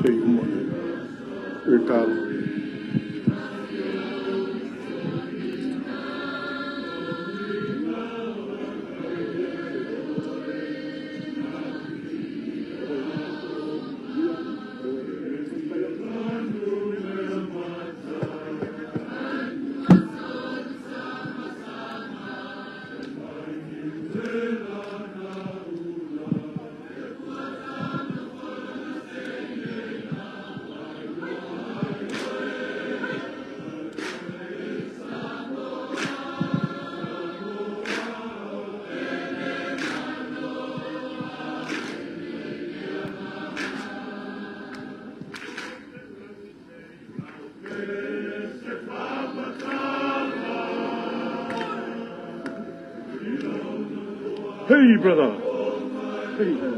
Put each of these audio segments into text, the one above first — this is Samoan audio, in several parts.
Se i uma le Ricardo. Hey, brother. Hey.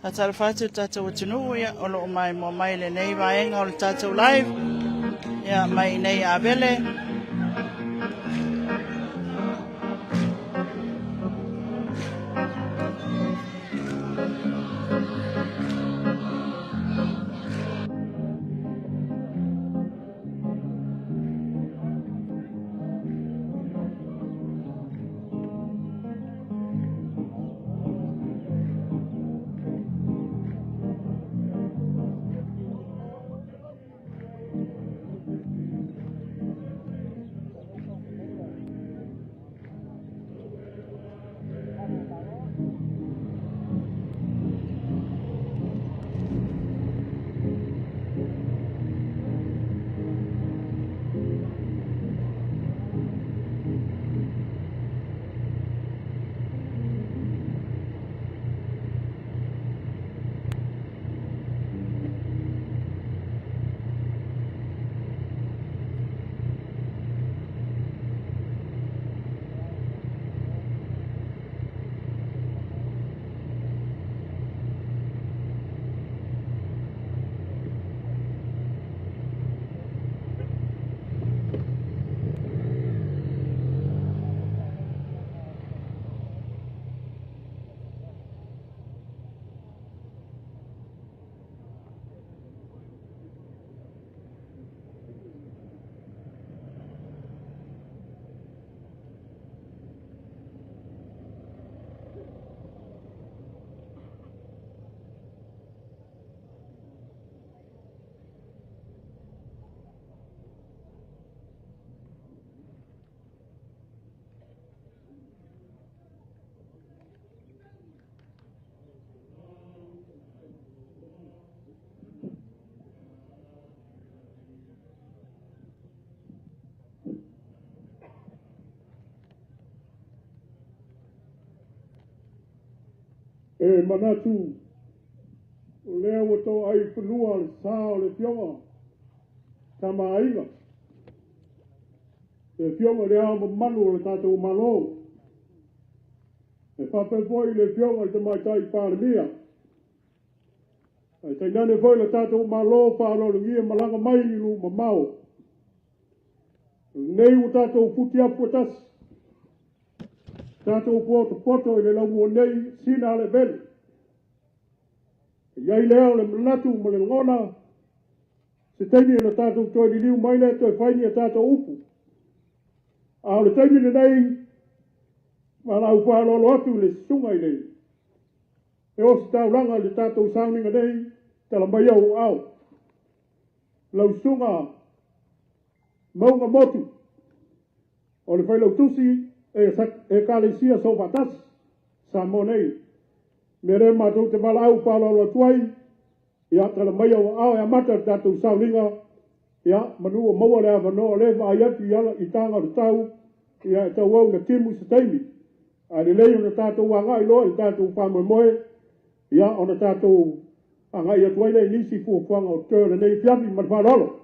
Faatalofa atu i le tatou atunuu, ia, o lo o maimoa mai lenei vaega o le tatou live, ia, mai nei Avele. E manatu o lea ua toai fanua le sa o le Afioga Tamaaiga, le Afioga i Le Ao Mamalu o le tatou Malo, e faapea foi le Afioga i le Tamaitai Palemia, ae tainane foi le tatou Malo faaaloalogia malaga mai i atunuu mamao. O lenei ua tatou futiafu e tasi, tatou potopoto i le laumua nei, sina ale vele. E i ai lea o le manatu ma le lagona, se taimi ona tatou toe liliu mai lea toe fai ni a tatou upu. A o le taimi lenei, valaau faaaloalo atu i le susuga i le Ositaulaga i le tatou sauniga nei, tala maia ou aao. Lau susuga Mauga Motu o le Failautusi Ekalesia Soofaatasi Samoa nei. O le mea lea matou te valaau faaaloalo atu ai, ia tala maia ou aao e amata le tatou sauniga, ia manu o maua le avanoa o lea e vaai atu i taga o le tau, ia e tauau ina timu se taimi. Ae lelei ona tatou agai loa i le tatou faamoemoe, ia ona tatou agai atu ai lea i nisi fuafuaga o totoe o lenei afiafi. Ma le faaaloalo.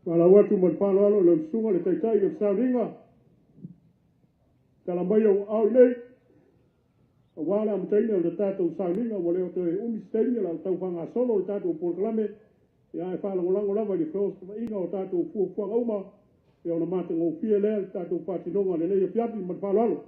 Valaau atu ma le faaaloalo i lau susuga i le Taitai o le sauniga, tala maia ou aao i inei, aua le amataina o le tatou sauniga, ua le o toe umi se taimi o le a tau faagasolo le tatou polokalame, ia ae faalagolago lava i le feosofaiga o tatou fuafuaga uma, ia ona matagofie lea o le tatou faatinoga o lenei afiafi. Ma le faaaloalo.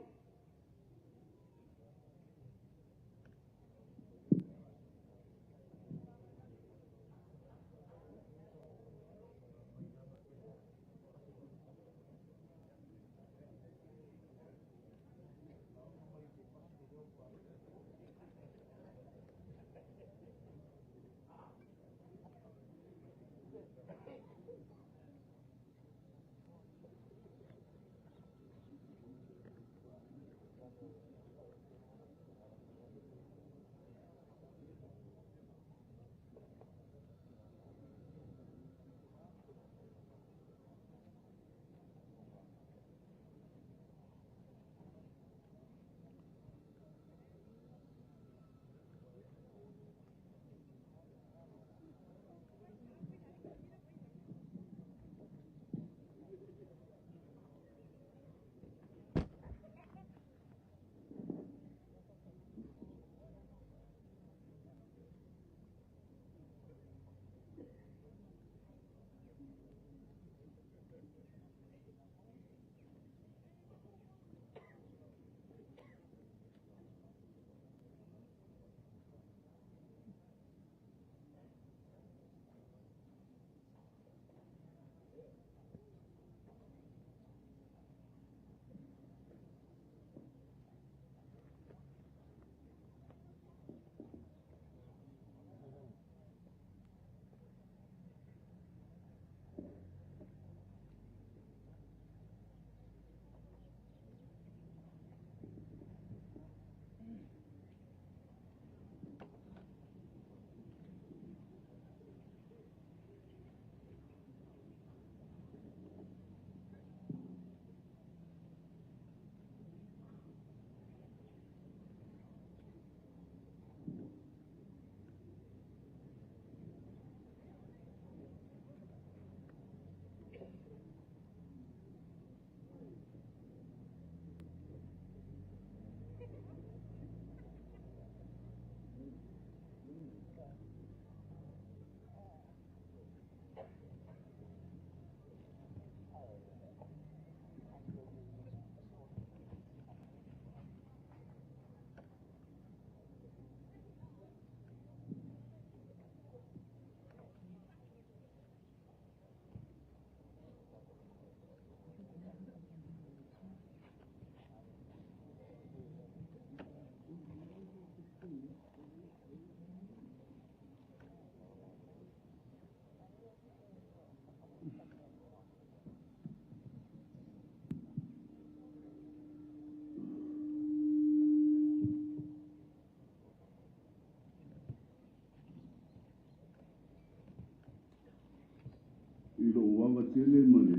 I lou ava tele ma le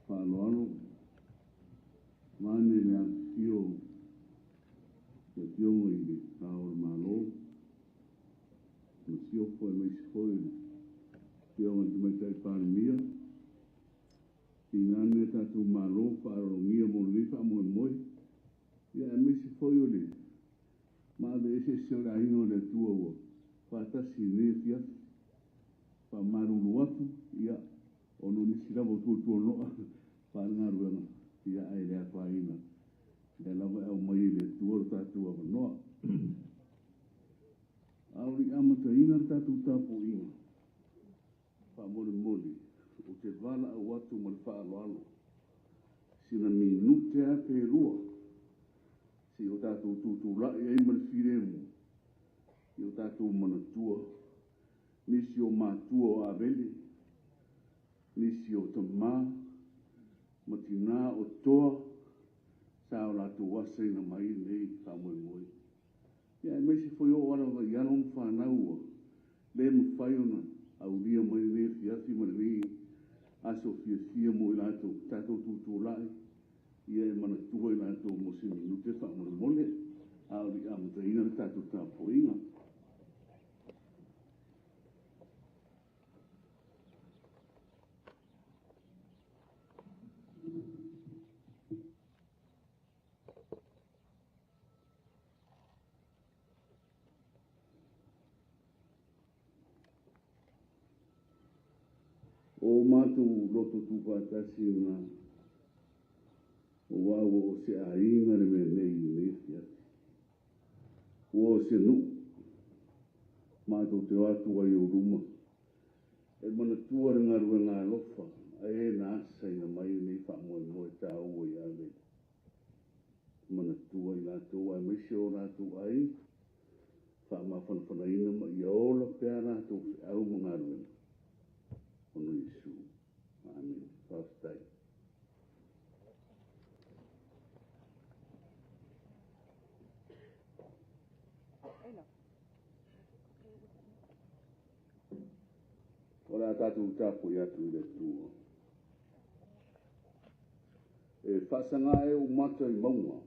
faaaloalo, vaeane le afifio o le Afioga i le Ao o le Malo, Masiofo aemaise foi le Afioga i le Tamaitai Palemia, tainane a tatou Malo faaaloalogia mo lenei faamoemoe, aemaise foi o le maave eseese o le aiga o le Atua ua faatasi i lenei afiafi. E faamalulu atu, ona o nisi lava o tuatuano'a faale-galuega, ae le afaina, o lea lava e aumai e le Atua lo tatou avanoa. A o le i amataina le tatou tapuaiga, faamolemole ou te valaau atu ma le faaaloalo, sina minute lava pe lua seia o tatou tutulai ai ma le filemu, ia o tatou manatua nisi o matua o Avele, nisi o tama ma tina o toa sa o latou asaina mai lenei faamoemoe, aemaise foi e oo lava i alo ma fanau ua le mafai ona aulia mai lenei afiafi ma lenei aso fiafia mo i latou. Tatou tutulai e manatua i latou mo se minute faamolemole, a o le i amataina le tatou tapuaiga. O matou loto tuufaatasi na, aua ua o se aiga le mea nei i lenei afiafi. Ua o se nuu, matou te o atu ai i ou luma e manatua le galuega alofa a e na asaina mai lenei faamoemoe taua i Avele. Manatua i latou aemaise o latou aiga, faamafanafanaina ma ia ola pea latou feau ma galuega ona o Iesu. Amene. Faafetai. O le a tatou tapuai atu i le Atua. E faasaga ē ou mata i mauga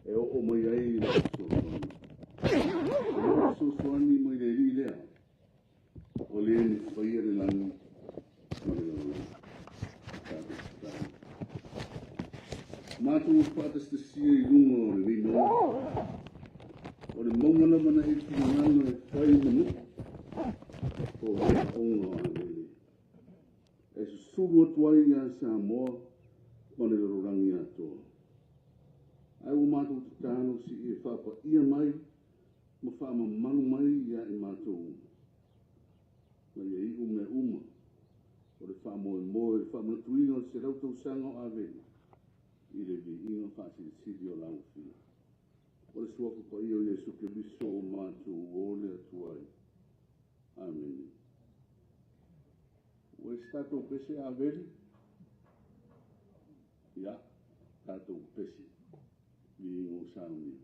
e oo mai ai lau fesoasoani. O lou fesoasoani mai le Alii lea, o le na faia le lagi ma le lalolagi. Tatou tatalo. Matou faatasitasia i luga o lenei mauga, o le mauga lava na e finagalo e fai ma nuu o aoaoga o Avele, e susulu atu ai ia Samoa ma le lalolagi atoa. Ae ua matou tatalo sii e faapaia mai ma faamamalu mai ia i matou ma ia iu mea uma o le faamoemoe, le faamanatuina o le 100 tausaga o Avele i le viiga faasilisili o lau Afio. O le suafa paia o Iesu Keriso ua matou o le atu ai. Amene. Ua i se tatou pese Avele? Ia, tatou pese. Viiga o saunia.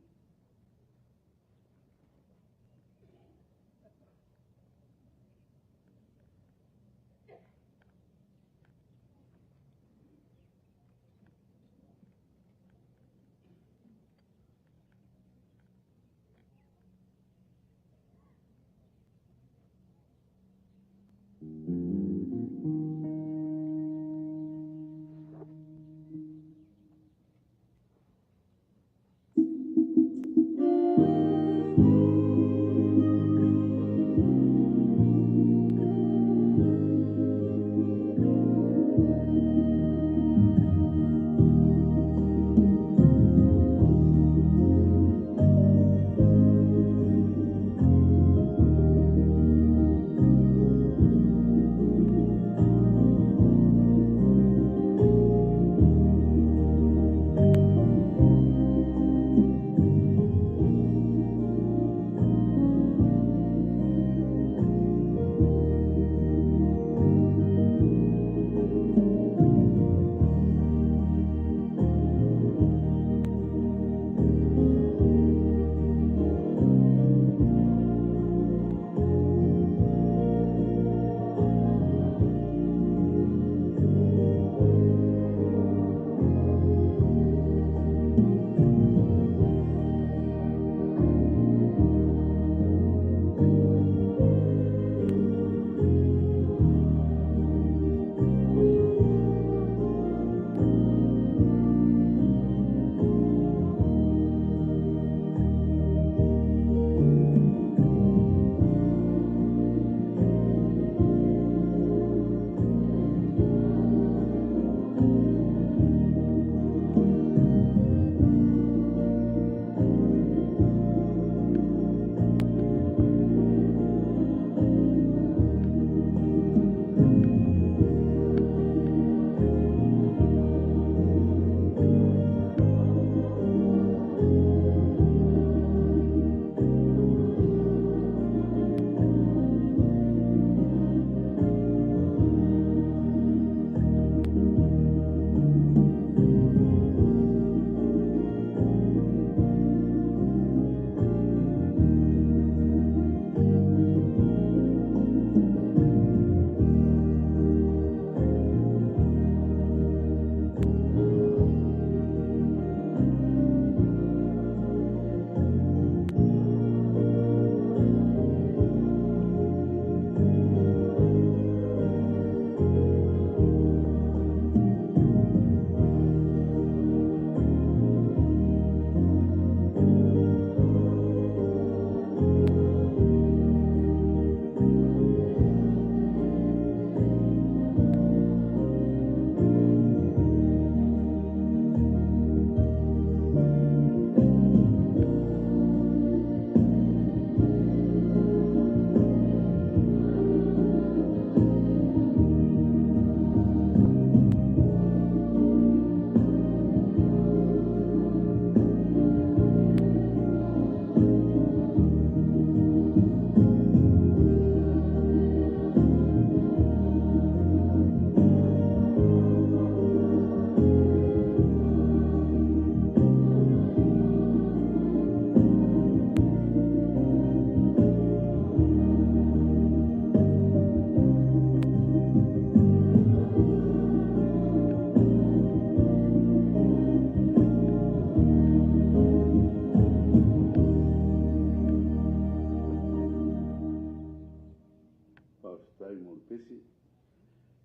Ese.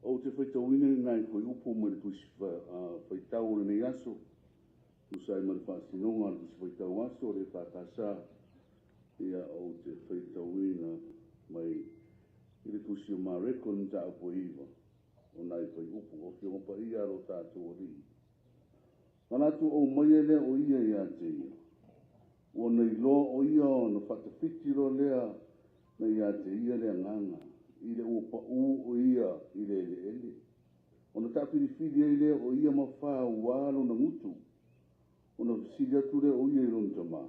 Ou te faitauina ni nai fuaiupu mai le Tusi Faitau o lenei aso, tusa ai ma le faasinoga a le Tusi Faitau Aso o le EFKS, ia ou te faitauina mai i le Tusi o Mareko i le mataupu e 9, o nai fuaiupu o Afioga Paia a lo tatou Alii. Manatu aumaia lea o ia ia te ia. Ua na iloa o ia ona faatafiti loa lea na ia te ia le agaga, i le ua paū o ia i le eleele. Ona taafilifili ai lea o ia ma fauā lona gutu. Ona fesili atu lea o ia i lona tama,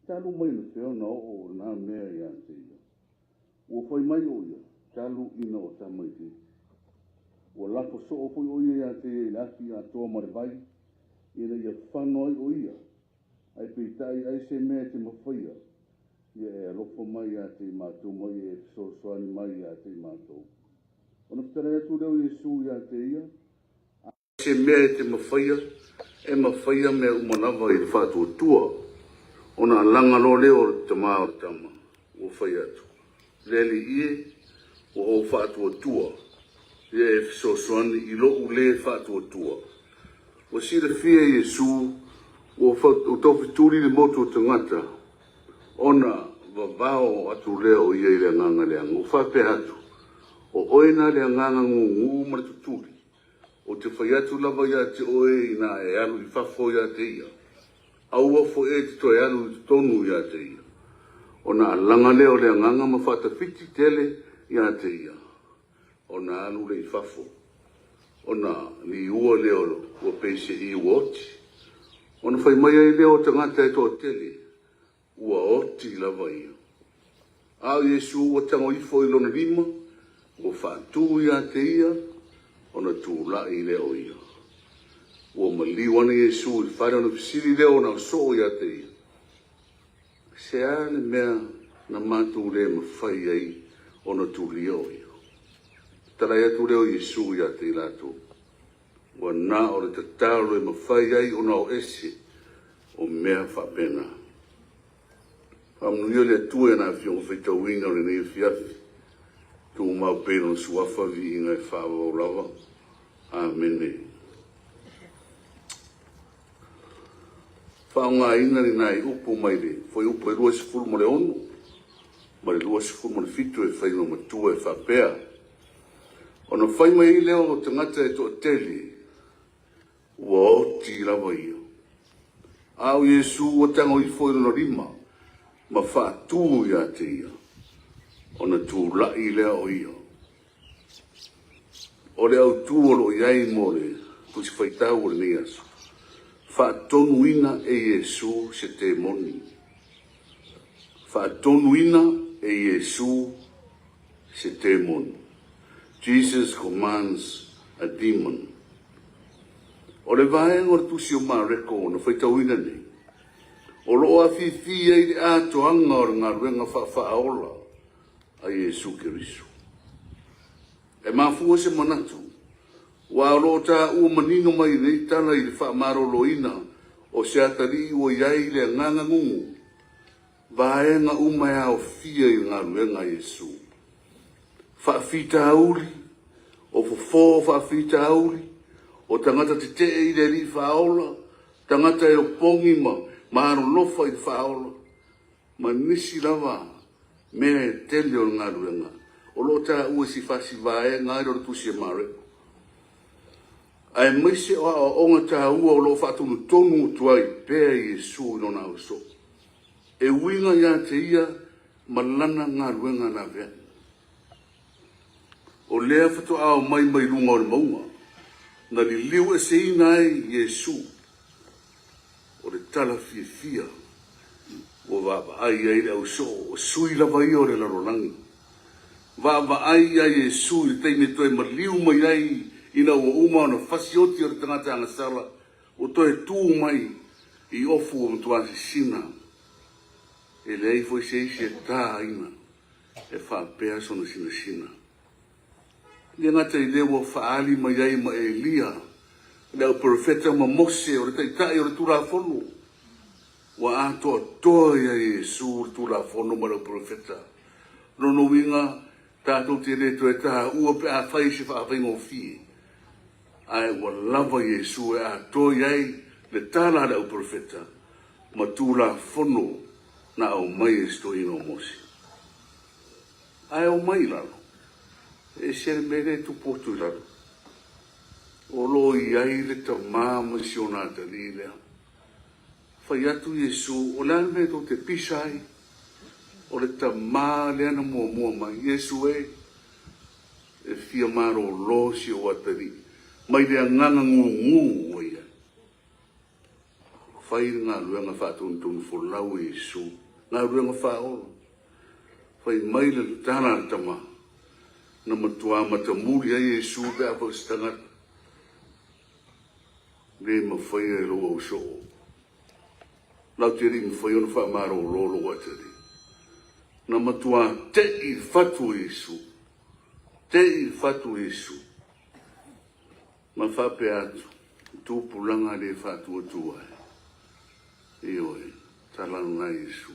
Talu mai anafea ona oo o na mea ia te ia? Ua fai mai o ia, talu ina o tamaitiiti. Ua lafo soo foi o ia ia te ia i le afi atoa ma le vai, ina ia fano ai o ia, ae peitai ai se mea e te mafaia, ia e alofa mai ia te i matou ma ia e fesoasoani mai ia te i matou. Ona fetalai atu lea o Iesu ia te ia, Se mea e te mafaia, e mafaia mea uma lava i le faatuatua. Ona alaga loa lea o le tama o le tama, ua fai atu, Le Alii e, ua ou faatuatua, ia e fesoasoani i lou lē faatuatua. Ua silafia e Iesu ua taufetuli le motu o tagata, ona vavao atu lea o ia i le agaga leaga, ua faapea atu, O oe na le agaga gugu ma le tutuli, Ou te fai atu lava ia te oe inā e alu i fafo ia te ia, aua foi e te toe alu i totonu ia te ia. Ona alaga lea o le agaga ma faatafiti tele ia te ia, ona alu lea i fafo, ona liua lea ua pei se i ua oti. Ona fai mai ai lea o tagata e toatele, Ua oti lava ia. A o Iesu ua tago ifo i lona lima, ua faatu ia te ia, ona tulai lea o ia. Ua maliu ane Iesu i le fale ona fesili lea ona soo ia te ia, Se a le mea na matou le mafai ai ona tulia o ia? Talai atu lea o Iesu ia te i latou, Ua na o le tatalo e mafai ai ona o ese o mea faapena. Faamanuia le Atua i ana Afioga faitauina o lenei afiafi. Tumau pea i Lona Suafa viiga e faavavau lava. Amene. Faaaogaina ni nai upu mai le Fuaiupu e 26 ma le 27 e fai ma matua e faapea, Ona fai mai ai lea o tagata e toatele, ua oti lava ia. A o Iesu ua tago ifo i lona lima ma faatu ia te ia, ona tulai lea o ia. O le autu o lo o i ai mo le Tusi Faitau o lenei aso, faatonuina e Iesu se temoni. Faatonuina e Iesu se temoni. Jesus commands a demon. O le vaega o le Tusi o Mareko na faitauina nei, o lo o afifi ai le atoaga o le galuega faafaaola a Iesu Keriso. E mafua se manatu, aua o lo o taua manino mai nei tala i le faamaloloina o se atalii ua i ai le agaga gugu, vaega uma e aofia i le galuega a Iesu. Faafitauli, o fofo faafitauli, o tagata tetee i le Alii Faaola, tagata e opogi ma alolofa i le Faaola, ma nisi lava mea e tele o le galuega o lo o taua i si fasi vaega ai lea o le Tusi a Mareko, aemaise o aoaoga taua o lo o faatonutonu atu ai pea Iesu i lona ausoo, e uiga ia te ia ma lana galuega laveai. O lea faatoa omai mai luga o le mauga na liliu eseina ai Iesu. O le tala fiafia ua vaavaai ai le ausoo, o sui lava ia o le lalolagi. Vaavaai ia Iesu i le taimi e toe maliu mai ai ina ua uma ona fasi oti o le tagata agasala, ua toe tu mai i ofu ua matua sisina. E leai foi se isi e taina e faapea sona sinasina. E le gata i lea ua faaali mai ai ma Elia, le au perofeta ma Mose o le taitai o le Tulafono. Ua atoatoa ia Iesu le Tulafono ma le au perofeta. Lona uiga, Tatou te le toe taua pe a fai se faafaigofie, ae ua lava Iesu e atoa i ai le tala a le auperofeta ma Tulafono na aumai e si toeaina o Mose. Ae omai i lalo, e ese le mea lea e tupu atu i lalo. O lo o i ai le tama ma si ona atalii lea. Fai atu Iesu, O le a le mea tou te pisa ai? O le tama lea na muamua mai. Iesu e, e fia malolo si ou atalii mai le agaga gugu ua i ai. Fai le galuega faatonutonu folau e Iesu, galuega faaola. Fai mai le tala a le tama, na matua matamuli ai Iesu pe a fai o se tagata. Le mafaia e lou ausoo. Latou te le i mafai ona faamalolo lou atalii. Na matua tei i le fatu o Iesu, tei i le fatu o Iesu, ma faapea atu, Tupulaga le faatuatua e. Ioe, tala lena Iesu.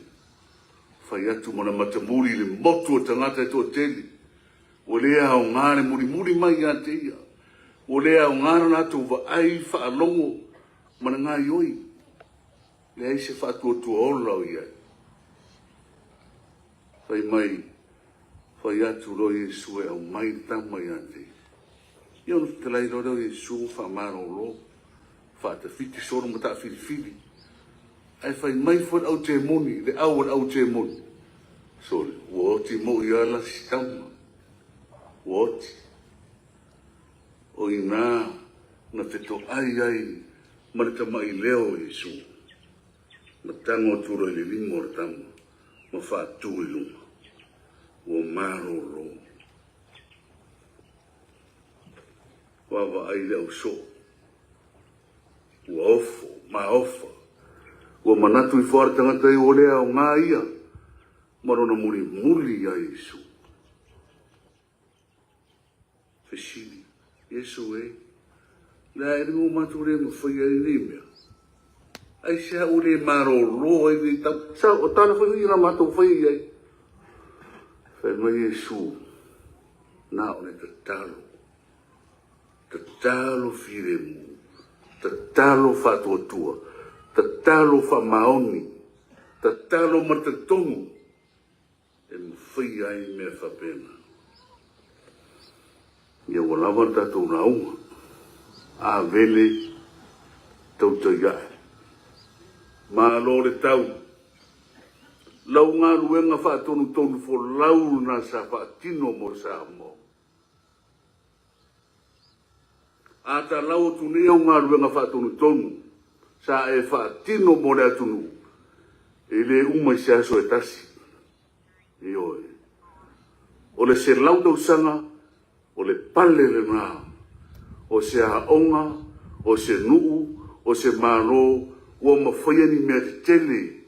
Fai atu ma le matamuli i le motu o tagata e toatele, ua le aoga le mulimuli mai ia te ia, ua le aoga le latou vaai, faalogo ma le gaoioi. Leai se faatuatua ola o i ai. Fai mai, fai atu loa Iesu e aumai le tama ia te ia. Ia ona fetalai loa lea o Iesu ma faamalolo, faatafiti solo ma taafilifili. Ae fai mai foi le autemoni, le au o le autemoni, Sole, ua oti moi lava la si tama. Ua oti. O i ina na fetoai ai ma le tamai leo o Iesu, ma tago atu loa i le lima o le tama ma faatu i luga. Ua malolo. Vaavaai le ausoo, ua ofo, maofa. Ua manatu ifo lava le tagata ia ua le aoga ia ma lona mulimuli ia Iesu. Fesili, Iesu e, le a ea ua matou le mafaia ai lenei mea? Aisea ua le malolo ai lenei tama? Sa, o tala foi ia na matou faia i ai. Fai mai Iesu, na o le tatalo, tatalo filemu, tatalo faatuatua, tatalo faamaoni, tatalo ma le talitonu e mafaia ai mea faapena. Ia ua lava le tatou lauga. Avele tautai ae. Malo le tau. Lau galuega faatonutonu folau lena sa faatino mo Samoa. A talau atu nei au galuega faatonutonu sa e faatino mo le atunuu, e le uma i se aso e tasi. Ioe. O le 100 tausaga, o le pale lena o se aoga, o se nuu, o se Malo ua mafaia ni mea tetele.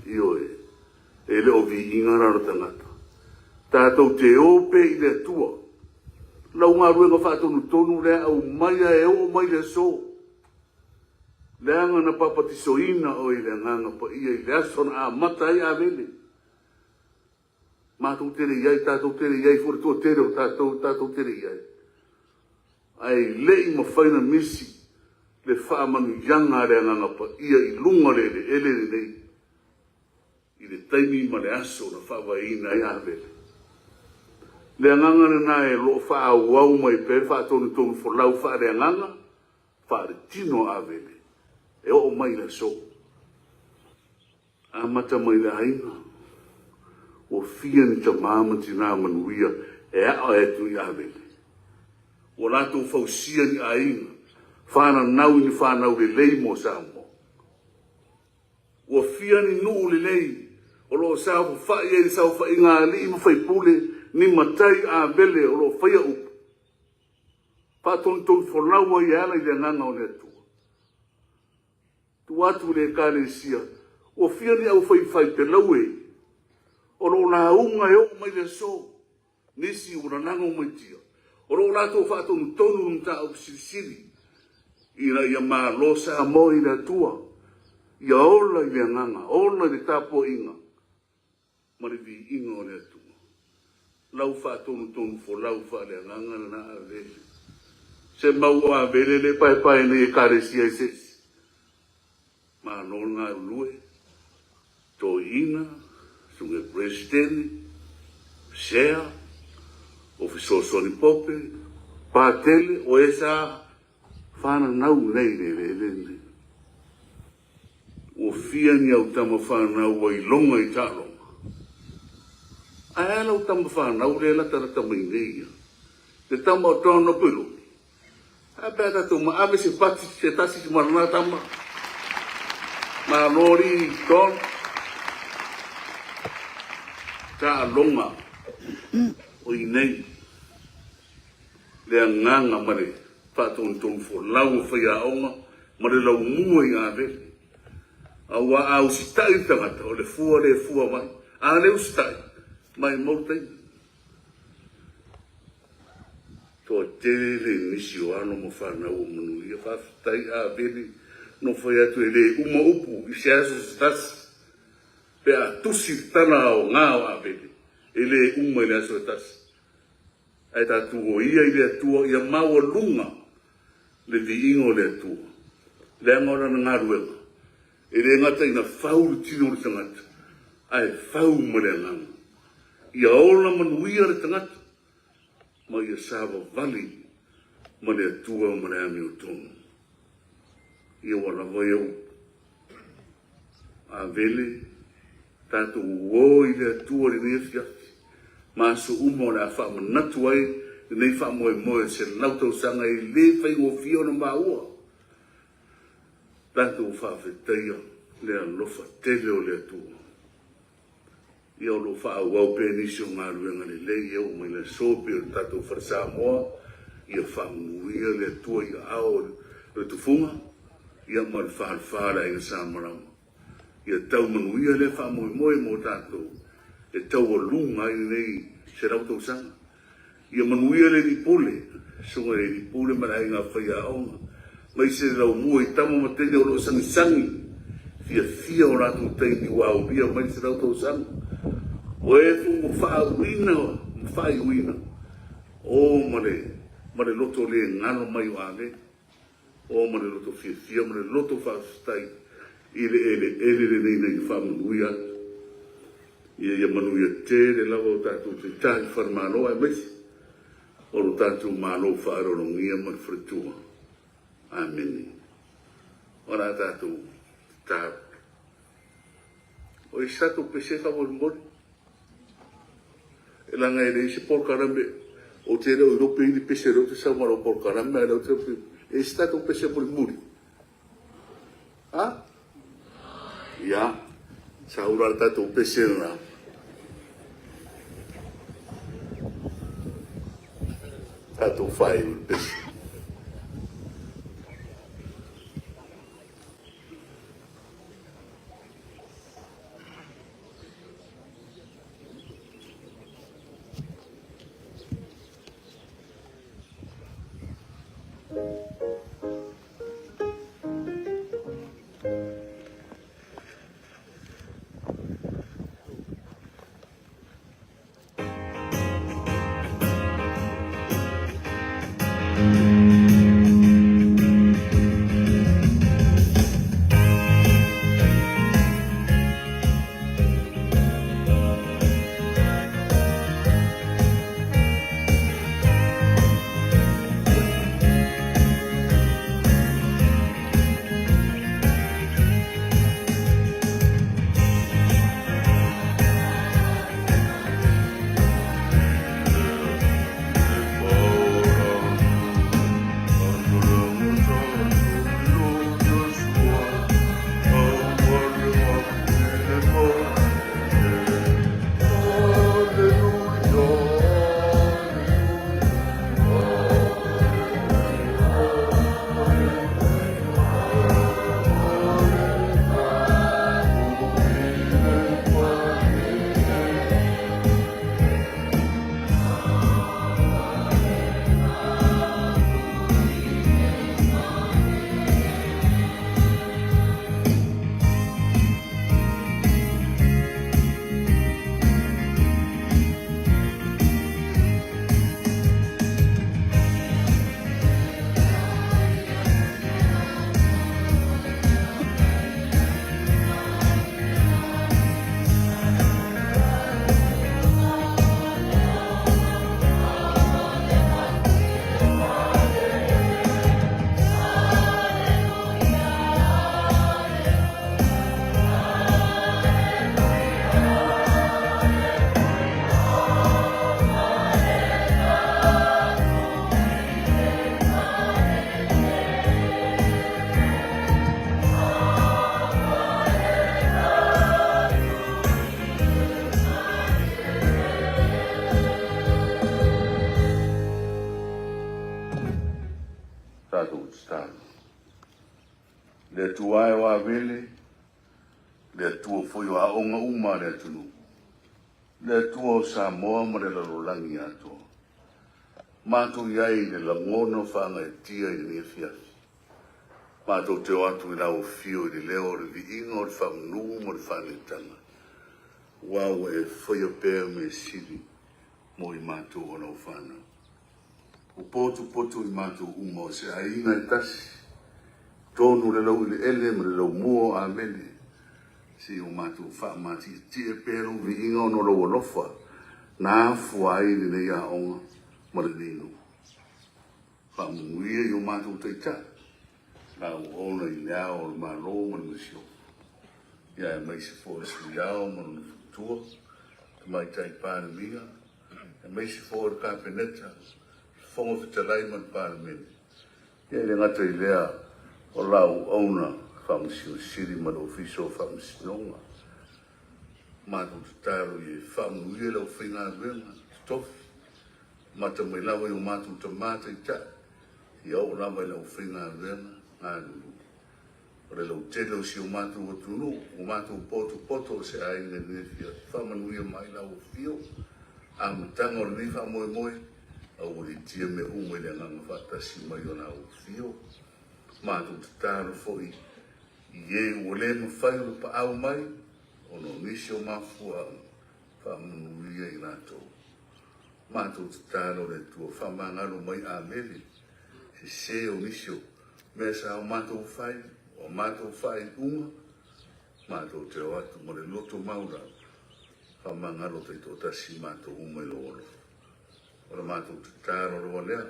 Ioe. E le o viiga la o le tagata. Tatou te o pea i le Atua. Lau galuega faatonutonu lea aumaia e oo mai le aso. Leaga na papatisoina oe i le Agaga Paia i le aso na amata ai Avele. Matou te le i ai, tatou te le i ai foi le toatele o tatou, tatou te le i ai. Ae le i mafai ona misi le faamanuiaga a le Agaga Paia i luga o le eleele lenei i le taimi ma le aso na faavaeina ai Avele. Le agaga lena e lo o faaauau mai pea le faatonutonu folau faaleagaga, faaletino a Avele e oo mai i le aso. Amata mai le aiga, ua fia ni tama ma tina manuia e ae atu i Avele. Ua latou fausia ni aiga, fananau i ni fanau lelei mo Samoa. Ua fia ni nuu lelei o lo o saofafai ai i le saofaiga a alii ma faipule ni matai Avele o lo o faia upu, faatonutonu folau ai e ala i le Agaga o le Atua. Tuu atu i le Ekalesia, ua fia ni aufaifaipelau e o lo o lauga e oo mai le aso, nisi ua lalago mai tia, o lo o latou faatonutonu le mataupu silisili ina ia malo Samoa i le Atua, ia ola i le agaga, ola i le tapuaiga ma le viiga o le Atua. Lau faatonutonu folau faaleagaga lena Avele. Se mau o Avele le paepae nei ekalesia i se isi. Malo le galulue, toeaina, susuga i le Peresetene, Sea, o Fesoasoani Pope, Patele, o e sa fananau nei i le eleele lenei. Ua fia ni au tama fanau ua iloga i taaloga? Ae a lau tama fanau lea e latalata mai nei ia? Le tama o Don Opilopi? Ae a pe a tatou maave se pati se tasi ma lena tama? Malo alii Don. Taaloga o i nei le agaga ma le faatonutonu folau o faiaoga ma le laumua i Avele. Aua a usitai le tagata, o le fua lea e fua mai. A le usitai, maimau le taimi. Toatele nisi o alo ma fanau o manuia. Faafetai Avele, na fai atu e le uma upu i se aso se tasi. Pe a tusi le tala aoga o Avele, e le uma i le aso e tasi. Ae tatou o ia i le Atua ia maualuga le viiga o le Atua, leaga o Lana galuega e le gata ina fau le tino o le tagata, ae fau ma le agaga. Ia ola manuia le tagata ma ia savavali ma le Atua ma le amiotonu. Ia ua lava ia upu. Avele, tatou o i le Atua i lenei afiafi, ma aso uma o le a faamanatu ai lenei faamoemoe o le 100 tausaga e le faigofie ona maua. Tatou faafetaia le alofa tele o le Atua. Ia o lo o faaauau pea nisi o galuega lelei e oo mai le aso pei o le tatou Fale Samoa, ia faamanuia le Atua i aao o le tufuga ia ma le falefa o le Aiga Samalama. Ia tau manuia lea faamoemoe mo tatou e taualuga ai lenei 100 tausaga. Ia manuia le Alii Pule, Susuga i le Alii Pule ma le Aiga Faiaoga, maise le laumua i tama ma teine o lo o sagisagi fiafia o latou taimi ua aulia mai le 100 tausaga. O e foi ua faauuina ma faaiuina, o ma le ma le loto le galo mai o Avele. O ma le loto fiafia ma le loto faafetai i le eleele lenei na ia faamanuia atu. Ia ia manuia tele lava o tatou taitai falemalo aemaise o lo tatou Malo faaaloalogia ma le faletua. Amene. O le a tatou tatalo. O i se tatou pese faamolemole. E leaga e leai se polokalame, ou te le o iloa pe i ai ni pese o lea ou te sau ma lau polokalame, a o lea ou te e i ai se tatou pese mulimuli? Ha? Ia, sau la le tatou pese lena. Tatou faaiu le pese. Tatou tatalo. Le Atua e o Avele, le Atua foi o aoga uma a le atunuu, le Atua o Samoa ma le lalolagi atoa. Matou i ai i le lagona faagaeetia i lenei afiafi. Matou te o atu i lau afio i le leo o le viiga o le faamanu ma le faaneetaga, aua ua e faia pea mea sili mo i matou o lau fanau. Ua potupotu i matou uma o se aiga e tasi, tonu le laueleele ma le laumua o Avele, seia o matou faamatietie pea lou viiga ona o lou alofa na afua ai lenei aoga ma lenei nuu. Faamanuia i o matou taitai, la auauna i le ao o le Malo ma le Masiofo, ia aemaise foi o le Sui Ao ma lona faletua, Tamaitai Palemia, aemaise foi o le Kapeneta, le Fofoga Fetalai ma le Palemene, ia e le gata i lea o la auauna Faamasino Sili ma le Ofisa o Faamasinoga. Matou tatalo ia faamanuia le aufaigaluega totofi, amata mai lava i o matou tama taitai, ia oo lava i le aufaigaluega galulue. O le lautele o si o matou atunuu, ua matou potopoto o se aiga i lenei afiafi. Faamanuia mai lau afio, amataga o lenei faamoemoe, aualiitia mea uma i le agaga faatasi mai o lau afio. Matou tatalo foi i e ua le mafai ona paau mai ona o nisi o mafuaaga, faamanuia i latou. Matou tatalo le Atua, faamagalo mai Amene sese o nisi o mea sa o matou fai, o matou faaiuga, matou te o atu ma le loto maualalo, faamagalo taitoatasi matou uma i lou alofa. O le matou tatalo lava lea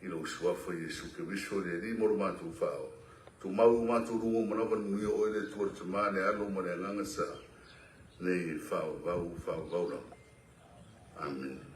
i lou Suafa Iesu Keriso le Alii mo lo matou faaola. Tumau i o matou luga uma lava le manuia o oe le Atua le Tama, le Alo ma le Agaga Sa, nei e faavavau, faavavau lava. Amene.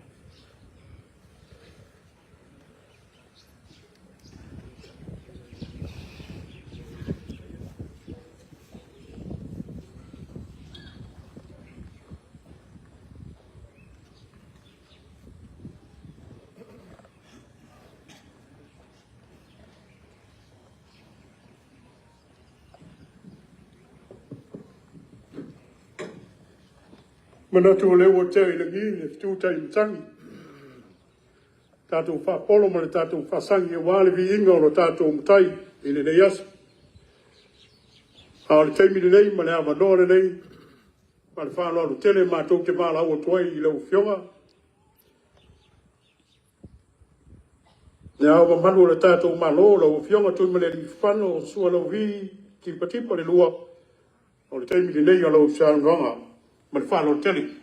Manatu o lea ua tea i lagi le fetu taimatagi, tatou faapolo ma le tatou faasagi aua le viiga o lo tatou Matai i lenei aso. A o le taimi lenei ma le avanoa lenei, ma le faaaloalo tele matou te valaau atu ai i lau Afioga Le Ao Mamalu o le tatou Malo lau Afioga Tuimalealiifano Sualauvi Tipatipa le II, o le taimi lenei o lau saunoaga ma le faaaloalo tele.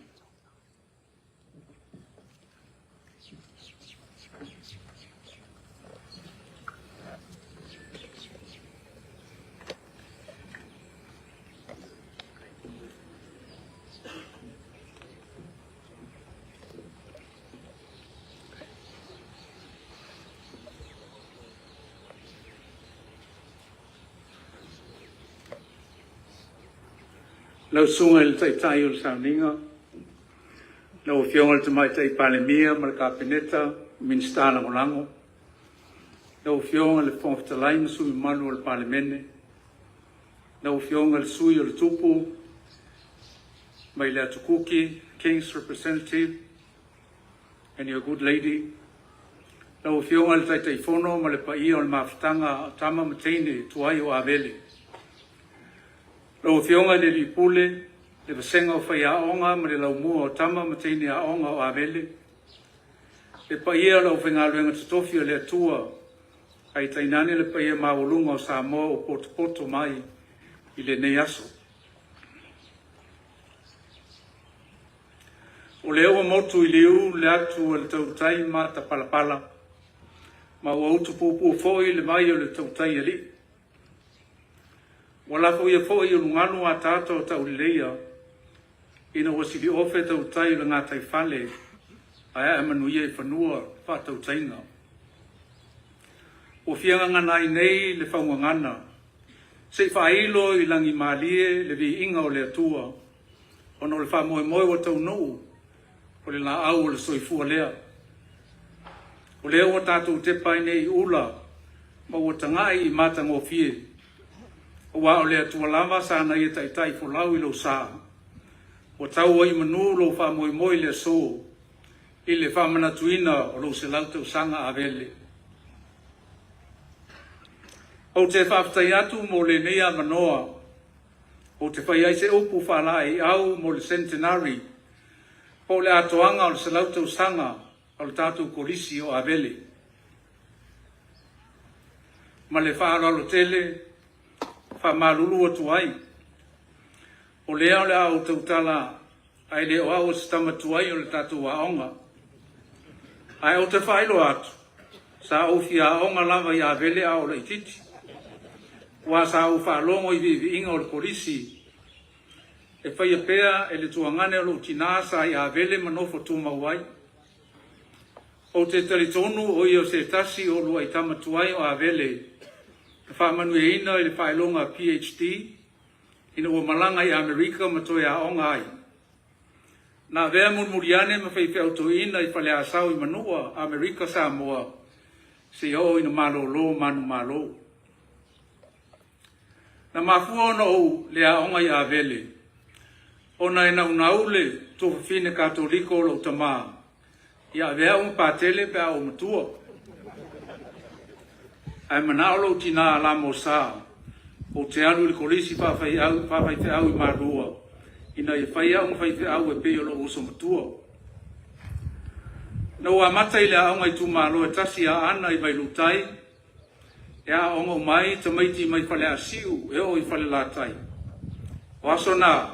Lau Susuga i le Taitai o le Sauniga, lau Afioga i le Tamaitai Palemia ma le Kapeneta, Minisita Lagolago, lau Afioga i le Fofoga Fetalai ma sui usufono mamalu o le Palemene, lau Afioga i le Sui o le Tupu mai le Atu Kuki, King's Representative and your good lady, lau Afioga i le Taitaifono ma le paia o le mafutaga a tama ma teine tuai o Avele, lau Afioga i le Alii Pule, le vasega o faiaoga ma le laumua o tama ma teine aoga o Avele, le paia o le aufaigaluega totofi a le Atua, ae tainane le paia maualuga o Samoa ua potopoto mai i lenei aso. O lea ua motu i liu le atu a le tautai matapalapala, ma ua utupupu foi le vai o le tautai alii. Ua lafoia foi e ulugalu ataata o tauleleia ina ua siliofe tautai o le gataifale ae ae manuia i fanua faatautaiga. Ua fia gagana ai nei le faugagana se i faailo i lagimalie le viiga o le Atua ona o le faamoemoe ua taunuu o le laau o le soifua lea. O lea ua tatou tepa ai nei i ula. ma ua taga'i i matagofie, aua o le Atua lava sa na ia taitai folau i lou sa. Ua tau ai i manu lou faamoemoe i le aso i le faamanatuina o lou 100 tausaga Avele. Ou te faafetai atu mo lenei avanoa ou te fai ai se upu faalaeiau mo le centenary po o le atoaga o le 100 tausaga o le tatou Kolisi o Avele. Ma le faaaloalo tele, faamalulu atu ai, o lea o le a ou tautala ae le o au o se tama tuai o le tatou aoga. Ae ou te faailoa atu, sa ou fia aoga lava i Avele a o laitiiti, aua sa ou faalogo i viiviiga o le Kolisi e faia pea e le tuagane o lou tinā sa i Avele ma nofo tumau ai. Ou te talitonu o ia o se tasi o uluai tama tuai o Avele na faamanuiaina i le faailoga PhD ina ua malaga i Amerika ma toe aoga ai. Na avea mulimuli ane ma faifeau toeaina i Faleasao i Manua, Amerika Samoa, seia oo ina malolo manumalo. Na mafua ona ou le aoga i Avele, ona e naunau le tuafafine Katoliko o lou tamā ia avea au ma Patele pe a ou matua. Ae manao lou tinā LMS ou te alu i le kolisi faafaifeau i Malua ina ia fai au ma faifeau e pei o lou uso matua. Na ou amata i le aoga itumalo e tasi i Aana i Vailuutai, e aooga uma ai tamaiti mai Faleasiu e oo i Falelatai. O aso na,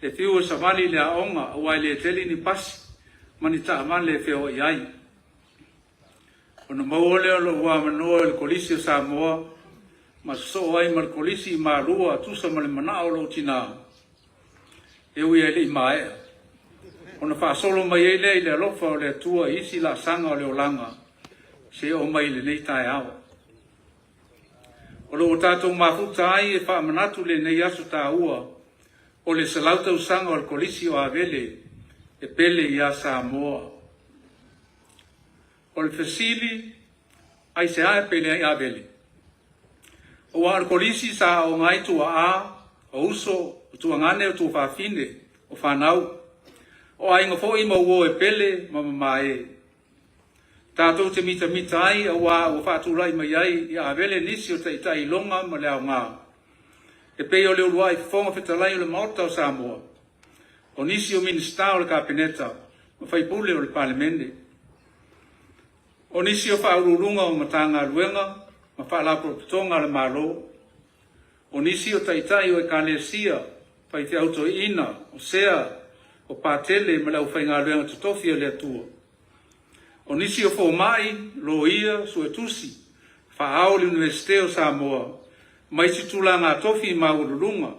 e fiu e savali i le aoga aua e le tele ni pasi ma ni taavale e feoai ai. Ona maua lea o lou avanoa i le Kolisi o Samoa ma sosoo ai ma le Kolisi i Malua tusa ma le manao o lou tinā, e ui e le i maea. Ona faasolo mai ai lea i le alofa o le Atua i isi laasaga o le olaga seia oo mai i lenei taeao. O lo o tatou mafuta ai e faamanatu lenei aso taua o le 100 tausaga o le Kolisi o Avele e pele ia Samoa. O le fesili, aisea e pele ai Avele? Aua o le Kolisi sa aoga ai tuaa, o uso, o tuagane, o tuafafine, o fanau, o aiga foi ma uo e pele ma mamae. Tatou te mitamita ai aua ua faatulai mai ai i Avele nisi o taitai iloga ma le aoga, e pei o le uluai Fofoga Fetalai o le Maota o Samoa, o nisi o Minisita o le Kapeneta ma faipule o le Palemene, o nisi o faauluuluga o Matagaluega ma Faalapotopotoga a le Malo, o nisi o taitai o Ekalesia, faifeau toeaina, o sea, o patele ma le aufaigaluega totofi a le Atua, o nisi o fomai, loia, suetusi, faaao i le Iunivesite o Samoa ma isi tulaga tofi maualuluga,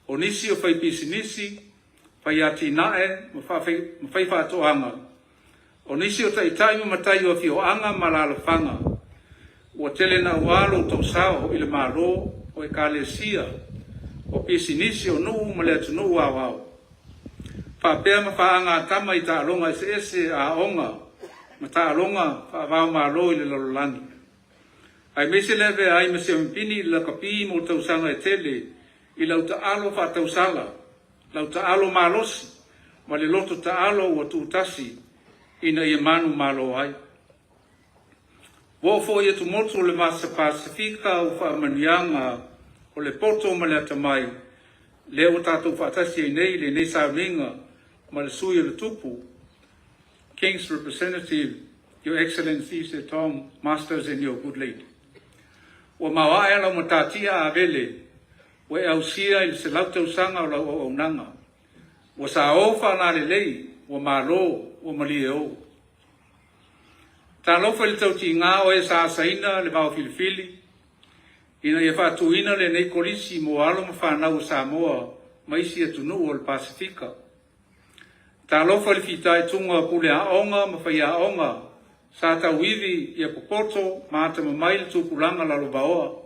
o nisi o faipisinisi, faiatinae ma faifaatoaga, o nisi o taitai ma matai o afioaga ma alaalafaga, ua tele naua lo outou sao i le Malo, o Ekalesia, o pisinisi, o nuu ma le atunuu aoao, faapea ma faagatama i taaloga eseese, aoga ma taaloga faava-o-Malo i le lalolagi, aemaise le avea ai ma siamapini i le lakapi mo tausaga e tele i lau taalo faatausala, lau taalo malosi ma le loto taalo ua tuutasi ina ia manumalo ai. Ua oo foi atumotu o le Vasa Pasefika ua faamanuiaga o le poto ma le atamai lea ua tatou faatasi ai nei i lenei sauniga ma le sui o le Tupu, King's Representative, Your Excellency Sir Tom Masters and your good lady. Ua maoae lau matatia Avele ua e ausia i le 100 tausaga o lau auaunaga. Ua sao faalalelei, ua malo, ua malie ou. Talofa i le tautiga o e sa asaina le vao filifili ina ia faatuina lenei kolisi mo alo ma fanau o Samoa ma isi atunuu o le Pasefika. Talofa i le fitaituga o pule aoga ma faiaoga sa tauivi ia popoto ma atamamai le tupulaga lalovaoa.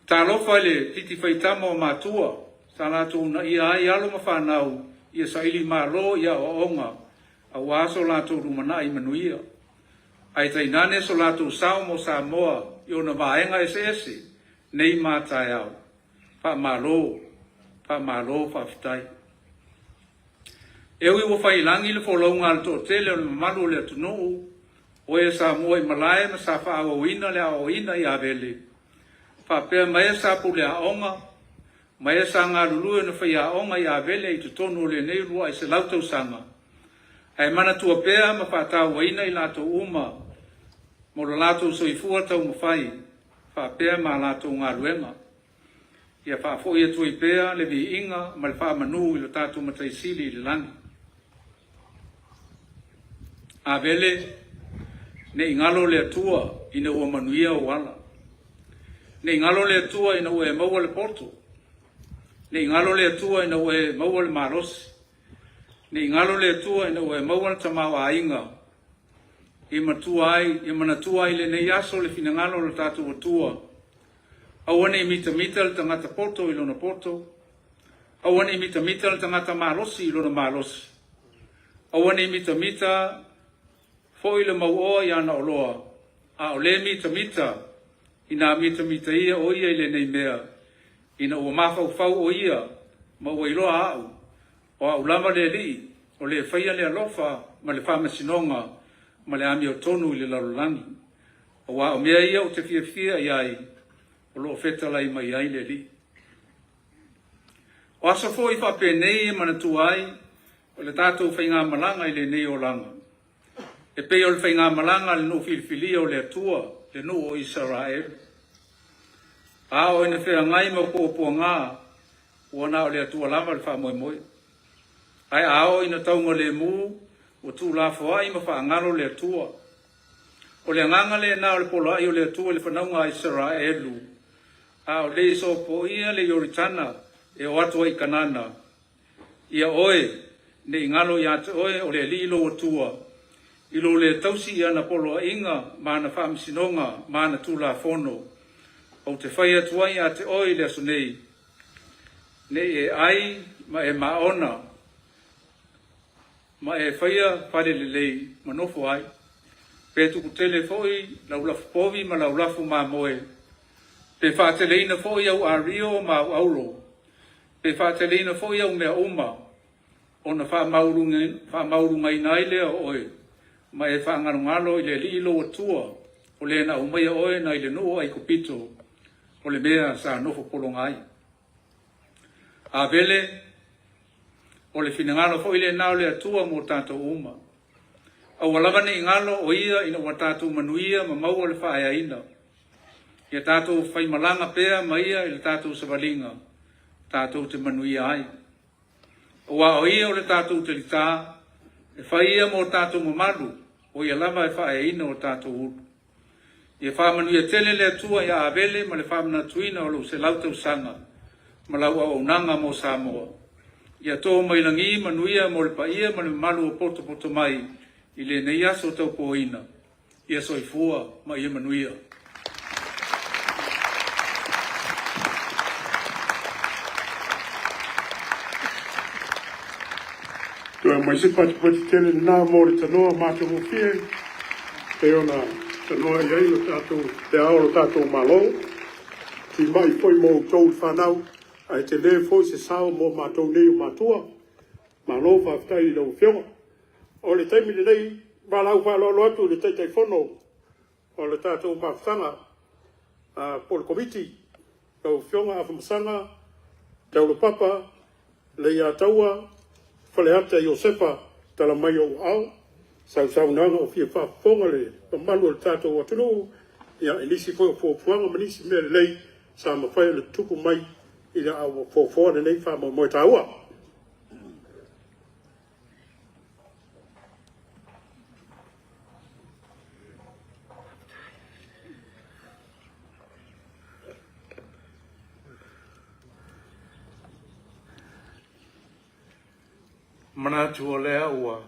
Talofa i le titi faitama o matua sa latou uunaia ai alo ma fanau ia saili malo i aoaoga aua so latou lumanai manuia. Ae tainane so latou sao mo Samoa i ona vaega eseese nei ma taeao. Faamalo, faamalo faafetai. E ui ua faiilagi le folauga a le toatele o le mamalu o le atunuu, o e Samoa i malae ma sa faaauauina le aoaoina i Avele, faapea ma e sa pule aoga, ma e sa galulue ona faiaoga i Avele i totonu o lenei 200 tausaga, ae manatua pea ma faatauaina i latou uma mo lo latou soifua taumafai faapea ma a latou galuega. Ia faafoi atu ai pea le viiga ma le faamanu i lo tatou Matai Sili i le lagi. Avele, ne i galo le Atua ina ua manuia ou ala. Ne i galo le Atua ina ua e maua le poto. Ne i galo le Atua ina ua e maua le malosi. Ne i galo le Atua ina ua e maua le tamaoaiga i matua ai, ia manatua ai lenei aso le finagalo o lo tatou Atua. Aua ne i mitamita le tagata poto i lona poto, aua ne i mitamita le tagata malosi i lona malosi, aua ne i mitamita foi le mauoa i ana oloa, a o le mitamita inā mitamita ia o ia i lenei mea, ina ua mafaufau o ia ma ua iloa au, o au lava le Alii, o le faia le alofa ma le faamasinoga ma le amiotonu i le lalolagi. Aua o mea ia ou te fiafia i ai, o lo o fetalai mai ai le Alii. O aso foi faapenei e manatua ai o le tatou faigamalaga i lenei olaga, e pei o le faigamalaga a le nuu filifilia o le Atua, le nuu o Isaraelu. A oo ina feagai ma puapuaga, ua na o le Atua lava le faamoemoe. Ae a oo ina taugalemu, ua tuulafoai ma faagalo le Atua. O le agaga lena o le poloai o le Atua i le fanauga a Isaraelu, a o le i sopoia le Ioritana e o atu ai i Kanana, Ia oe, ne i galo ia te oe o le Alii lou Atua, i lou le tausi i ana poloaiga ma ana faamasinoga ma ana tulafono, ou te fai atu ai ia te oe i le aso nei, ne i e ai ma e maona, ma e faia fale lelei ma nofo ai, pe tupu tele foi lau lafu povi ma lau lafu mamoe, pe faateleina foi au ario ma au auro, pe faateleina foi au mea uma, ona faamaualulugaina ai lea o oe, ma e faagalogalo i le Alii lou Atua, o le na aumaia oe nai le nuu o Aikupito, o le mea sa nofo pologa ai. Avele, o le finagalo foi lena o le Atua mo tatou uma. Aua lava ne i galo o ia ina ua tatou manuia ma maua le faaeaina. Ia tatou faimalaga pea ma ia i le tatou savaliga, tatou te manuia ai. Aua o ia o le tatou talitā, e fai ia mo tatou mamalu, o ia lava e faaeaina o tatou ulu. Ia faamanuia tele le Atua ia Avele ma le faamanatuina o lou 100 tausaga ma lau auaunaga mo Samoa. Ia to mai lagi manuia mo le paia ma le mamalu o potopoto mai i lenei aso taupoina. Ia soifua ma ia manuia. Toe mai se patipati tele lena mo le tanoa matagofie pei ona tanoa i ai lo tatou, le ao o lo tatou Malo. Timai foi mo outou le fanau, ae tele foi se sao mo matou nei o matua. Malo faafetai i lau Afioga. O le taimi lenei, valaau faaaloalo atu i le Taitaifono o le tatou mafutaga po o le Komiti, lau Afioga Afamasaga Taulapapa Leiataua Faleata Iosefa, tala mai ou aao, sau saunoaga o fia faafofoga le mamalu o le tatou atunuu ia, i nisi foi o fuafuaga ma nisi mea lelei sa mafai ona tutupu mai ina ua foafoa lenei faamoemoe taua. Manatu o lea ua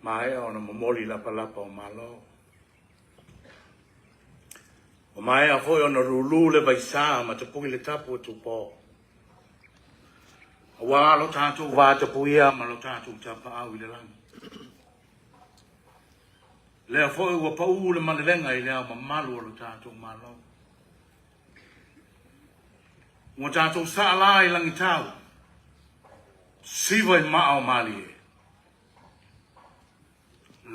maea ona momoli lapalapa o Malo. Ua maea foi ona lulu le vaisā ma tapui le tapu o Tupō. Aua lo tatou vatapuia ma lo tatou tapaau i le lagi. Lea foi ua paū le malelega i le Ao Mamalu o lo tatou Malo. Ua tatou saa la i lagitau, siva i maa o malie.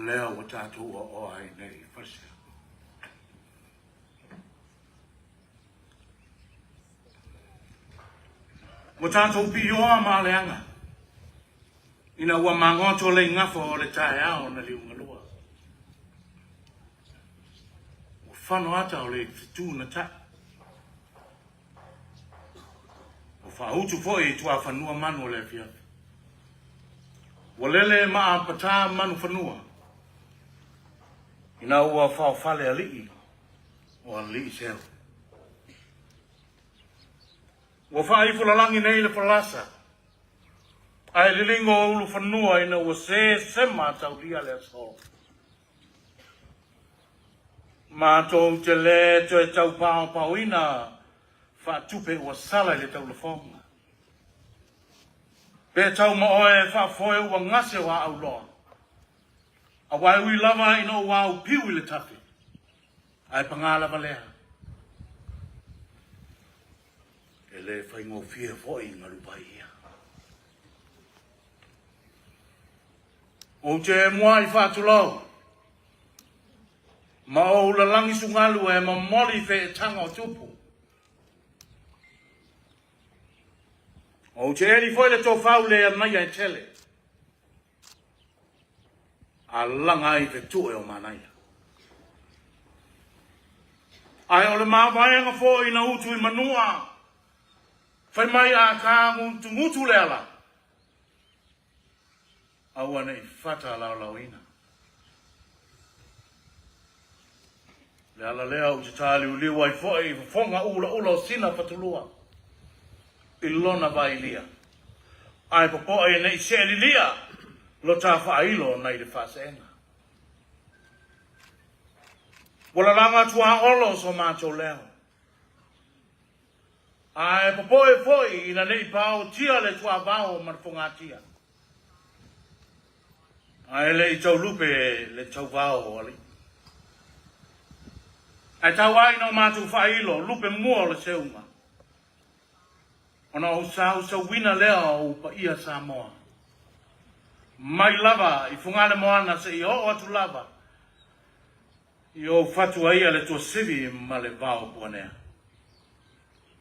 Lea ua tatou oaoa ai nei i Falesia. Ua tatou piioa ma aleaga ina ua magoto le igafa o le taeao na liugalua. Ua fano ata o le fetu na taʻi. Ua faautu foi i tuafanua manu o le afiafi. Ua lele ma apatā manu fanua ina ua faofale alii o alii seu. Ua faaifolalagi nei le falasa, ae liligo o ulufanua ina ua sē sema taulia le aso. Matou te lē toe taupaopaoina faatupe ua sala i le taulafoga. Pe tau ma oe e faafoe ua gase o aauloa, aua e ui lava ina ou aupiu i le tafe, ae pagā lava lea. E le faigofie foi galupai ia. Ou te muai faatulou, ma ou lalagi sugalu e momoli feetaga o tupu. Ou te eli foi le tofau le anaia e tele, a laga ai fetue o manaia. Ae o le mavaega foi na utu i manua, fai mai a ka gutugutu le ala, Aua ne i fata laolaoina. Le ala lea ou te tāliuliu ai foi i fofoga ulaula o sina fatulua i lona vailia, ae popoe ne i see lilia lo ta faailo nai le faaseega. Ua lalaga tuaolo so matou leo. Ae popoe foi ina ne i paotia le tuavao ma le fogatia. Ae le i taulupe le tauvao o alii. Ae tau ai ina o matou faailo lupe mua o le seuga, ona ou sausauina lea o ou paia Samoa, mai lava i Fogalemoana seia oo atu lava I ou fatu ai a le tuasivi ma le vao puanea.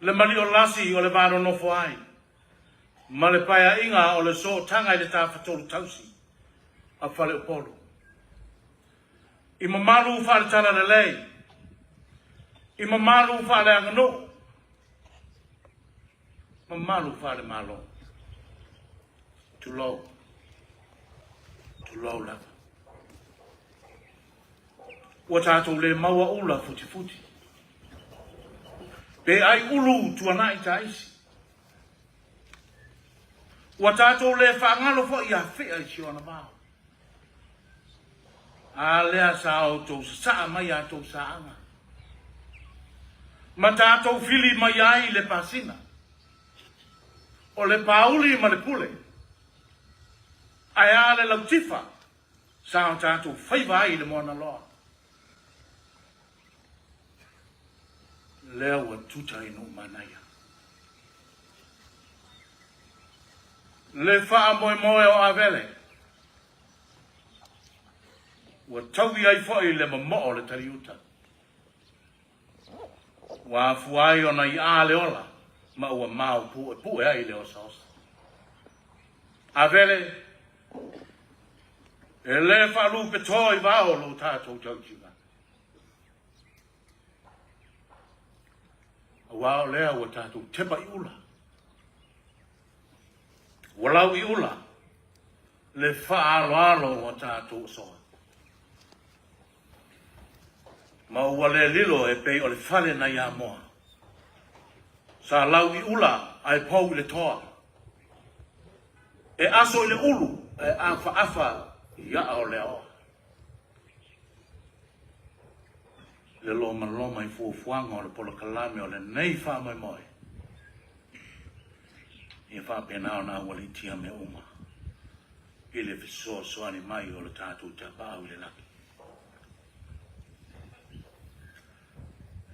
Le maliʻo lasi o le va nonofo ai, ma le paeaiga o le sootaga i le tafatolu tausi a Faleupolu. I mamalu faale-talalelei, i mamalu faaleaganuu, mamalu faale-Malo. Tulou, tulou lava. Ua tatou le maua ula futifuti. Pe ai ulu tuanai taisi. Ua tatou le faagalo foi ia fea i si ona vao. A lea sa outou sasaa mai a tou saaga. Ma tatou fili mai ai le pasina. O le pauli ma le pule. Ae a le lautifa Sa o tatou faiva ai i le moana loa. Lea ua tuta i nuu manaia. Le faamoemoe o Avele. Ua taui ai foi le momoo o le taliuta. Ua afua ai ona iā le ola ma ua maopuepue ai le osaosa. Avele, e le faalupetoa i vao lo tatou tautiga. Aua o lea ua tatou tepa i ula. Ua lau i ula le faaaloalo o tatou asoa. Ma ua le lilo e pei o le fale nai Amoa. Sa lau i ula ae pou i le toa. E aso i le ulu ae afaafa i aa o le aoa. Le lomaloma i fuafuaga o le polokalame o lenei faamoemoe, ia faapena ona aualiitia mea uma i le fesoasoani mai o le tatou Tapaau i le lagi.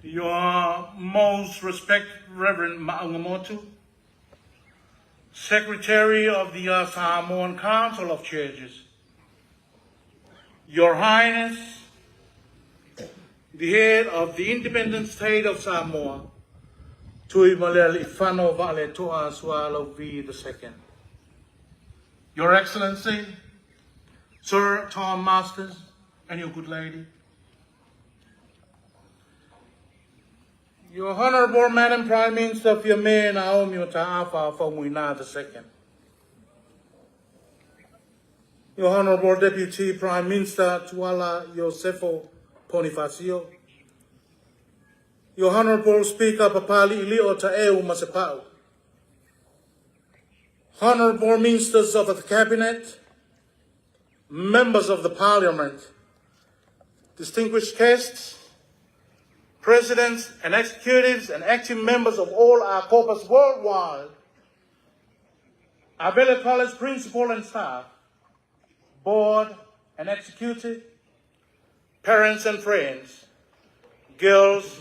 Your most respect Reverend Ma'auga Motu, Secretary of the Samoan Council of Churches, Your Highness, the head of the Independent State of Samoa, Tuimalealiifano Vaaletoa Sualauvi II. Your Excellency, Sir Tom Masters, and your good lady. Your Honorable Madam Prime Minister Fiame Naomi Mata'afa Faumuina II. Your Honorable Deputy Prime Minister Tuala Iosefo Ponifasio. Your Honorable Speaker Papali'i Taeu Masepau. Honorable Ministers of the Cabinet, members of the Parliament, distinguished guests, presidents and executives and active members of all our corpus worldwide, Avele College principal and staff, board and executive, parents and friends, girls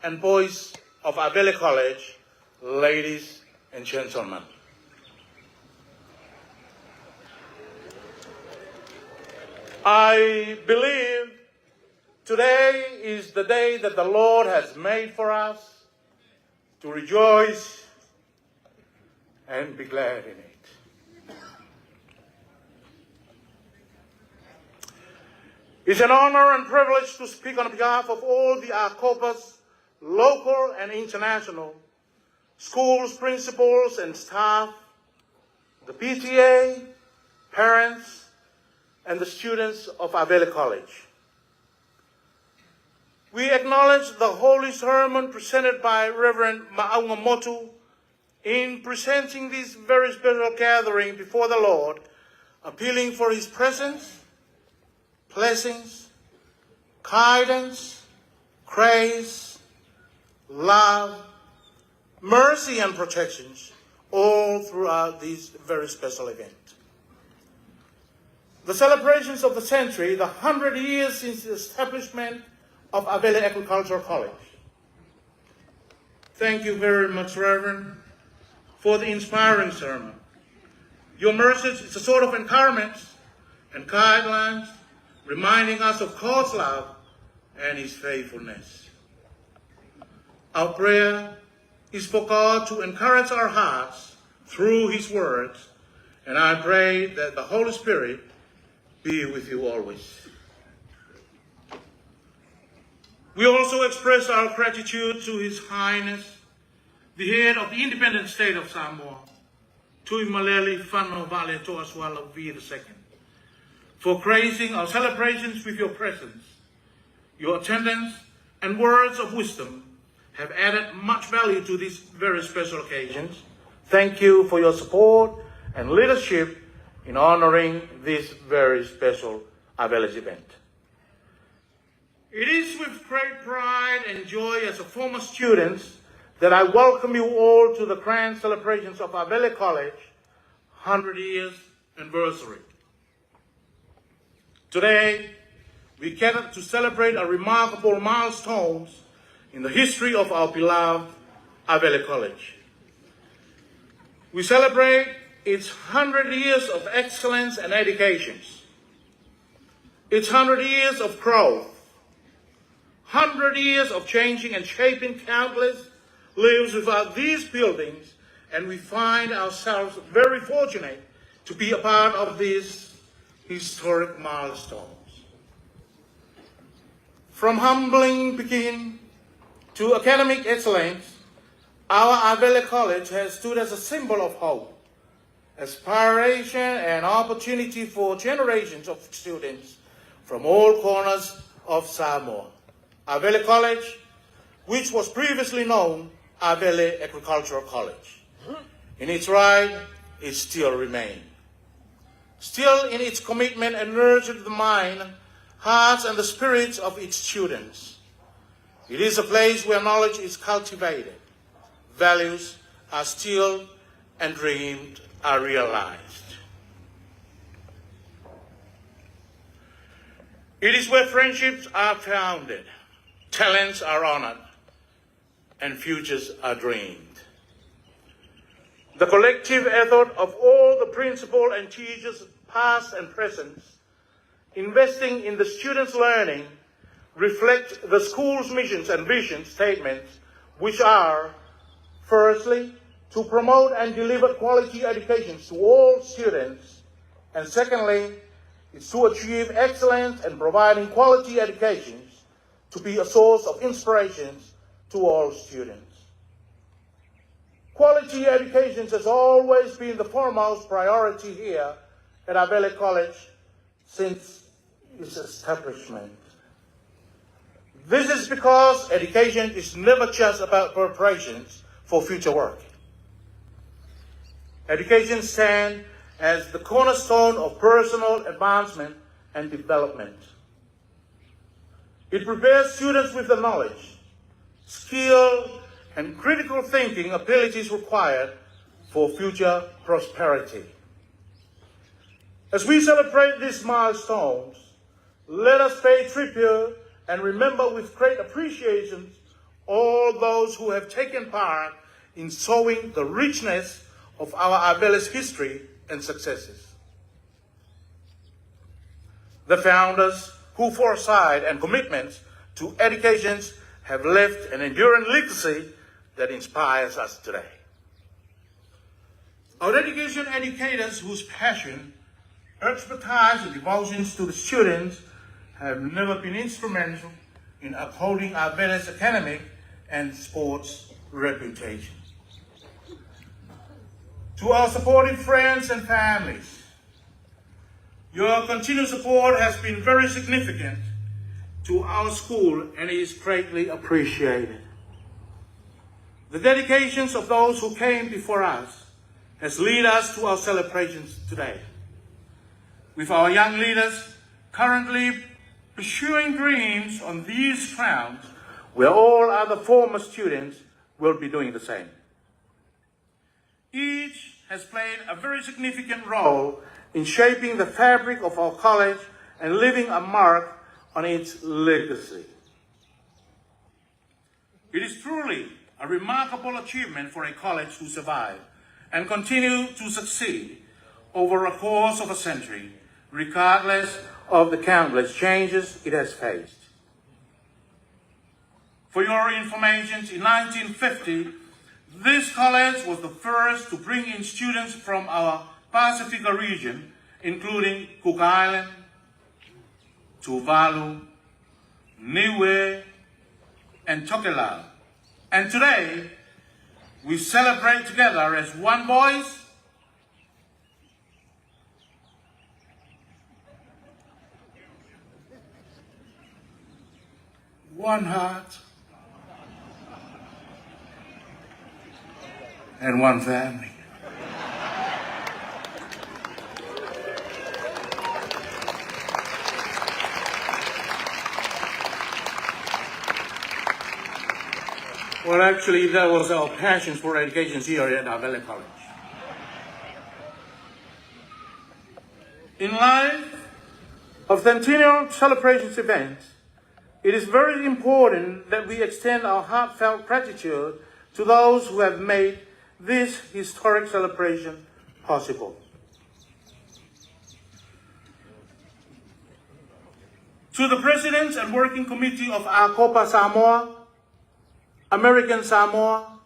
and boys of Avele College, ladies and gentlemen. I believe today is the day that the Lord has made for us to rejoice and be glad in it. It's an honor and privilege to speak on behalf of all the ARCOPAS, local and international, schools, principals and staff, the PTA, parents, and the students of Avele College. We acknowledge the holy sermon presented by Reverend Ma'auga Motu in presenting this very special gathering before the Lord, appealing for his presence, blessings, guidance, grace, love, mercy, and protections all throughout this very special event. The celebrations of the century, the 100 years since the establishment of Avele Agricultural College. Thank you very much, Reverend, for the inspiring sermon. Your message is a sort of encouragement and guidelines, reminding us of God's love and His faithfulness. Our prayer is for God to encourage our hearts through His words, and I pray that the Holy Spirit be with you always. We also express our gratitude to His Highness, the head of the independent state of Samoa, Tuimalealiifano Vaaletoa Sualauvi II, for gracing our celebrations with your presence. Your attendance and words of wisdom have added much value to these very special occasions. Thank you for your support and leadership in honoring this very special Avele event. It is with great pride and joy as a former student that I welcome you all to the grand celebrations of Avele College 100 years anniversary. Today, we gather to celebrate a remarkable milestones in the history of our beloved Avele College. We celebrate its 100 years of excellence and education, its 100 years of growth, 100 years of changing and shaping countless lives without these buildings, and we find ourselves very fortunate to be a part of these historic milestones. From humbling begin to academic excellence, our Avele College has stood as a symbol of hope, aspiration, and opportunity for generations of students from all corners of Samoa. Avele College, which was previously known Avele Agricultural College, in its right, it still remains. Still in its commitment and nurtured the mind, hearts, and the spirits of its students. It is a place where knowledge is cultivated, values are still, and dreams are realized. It is where friendships are founded, talents are honored, and futures are dreamed. The collective effort of all the principal and teachers, past and present, investing in the students' learning, reflect the school's missions and vision statements, which are, firstly, to promote and deliver quality education to all students, and secondly, is to achieve excellence and providing quality education to be a source of inspiration to all students. Quality education has always been the foremost priority here at Avele College since its establishment. This is because education is never just about preparations for future work. Education stands as the cornerstone of personal advancement and development. It prepares students with the knowledge, skill, and critical thinking abilities required for future prosperity. As we celebrate these milestones, let us pay tribute and remember with great appreciation all those who have taken part in sowing the richness of our Avele's history and successes. The founders who foresight and commitment to education have left an enduring legacy that inspires us today. Our education educators whose passion, expertise, and devotions to the students have never been instrumental in upholding our village academic and sports reputation. To our supporting friends and families, your continued support has been very significant to our school and is greatly appreciated. The dedications of those who came before us has led us to our celebrations today. With our young leaders currently pursuing dreams on these grounds, where all other former students will be doing the same. Each has played a very significant role in shaping the fabric of our college and leaving a mark on its legacy. It is truly a remarkable achievement for a college to survive and continue to succeed over a course of a century, regardless of the countless changes it has faced. For your information, in 1950, this college was the first to bring in students from our Pacific region, including Cook Island, Tuvalu, Niue, and Tokelau. And today, we celebrate together as one voice, one heart, and one family. Well, actually, that was our passion for education here at Avele College. In light of centennial celebrations events, it is very important that we extend our heartfelt gratitude to those who have made this historic celebration possible. To the President and Working Committee of Akopa Samoa, American Samoa,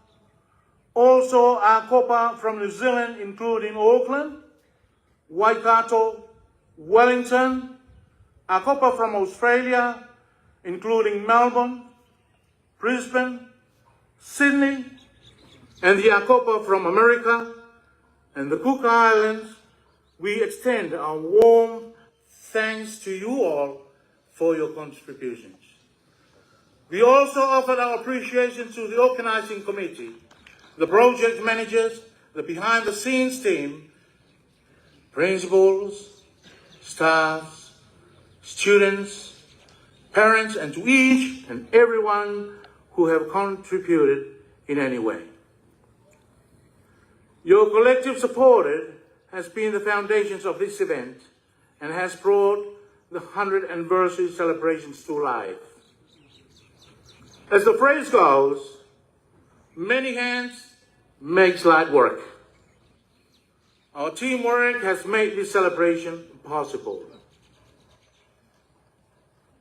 also Akopa from New Zealand, including Auckland, Waikato, Wellington, Akopa from Australia, including Melbourne, Brisbane, Sydney, and the Akopa from America and the Cook Islands, we extend our warm thanks to you all for your contributions. We also offer our appreciation to the organizing committee, the project managers, the behind-the-scenes team, principals, staffs, students, parents, and to each and everyone who have contributed in any way. Your collective support has been the foundations of this event and has brought the 100th anniversary celebrations to life. As the phrase goes, Many hands makes light work. Our teamwork has made this celebration possible.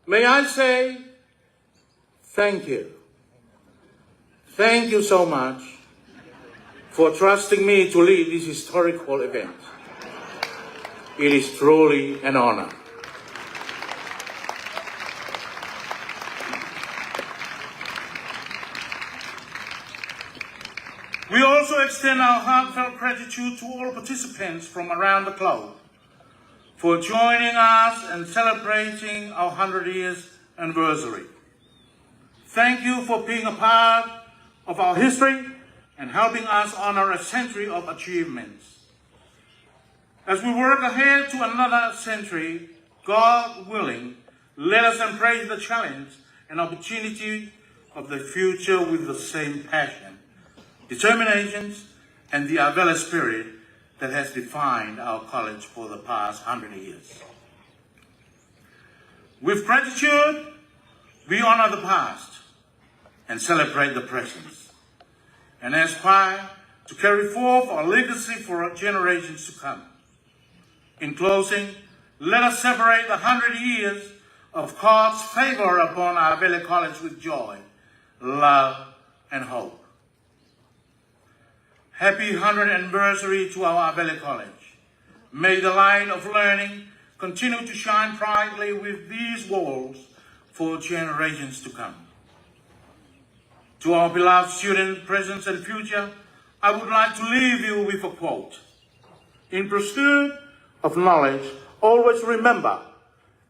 May I say thank you. Thank you so much for trusting me to lead this historical event. It is truly an honor. We also extend our heartfelt gratitude to all participants from around the globe for joining us and celebrating our 100 years anniversary. Thank you for being a part of our history and helping us honor a century of achievements. As we work ahead to another century, God willing, let us embrace the challenge and opportunity of the future with the same passion, determination, and the Avele spirit that has defined our college for the past 100 years. With gratitude, we honor the past and celebrate the present, and aspire to carry forth our legacy for generations to come. In closing, let us celebrate the 100 years of God's favor upon our Avele College with joy, love, and hope. Happy 100th anniversary to our Avele College. May the light of learning continue to shine brightly with these walls for generations to come. To our beloved students, present and future, I would like to leave you with a quote. In pursuit of knowledge, always remember,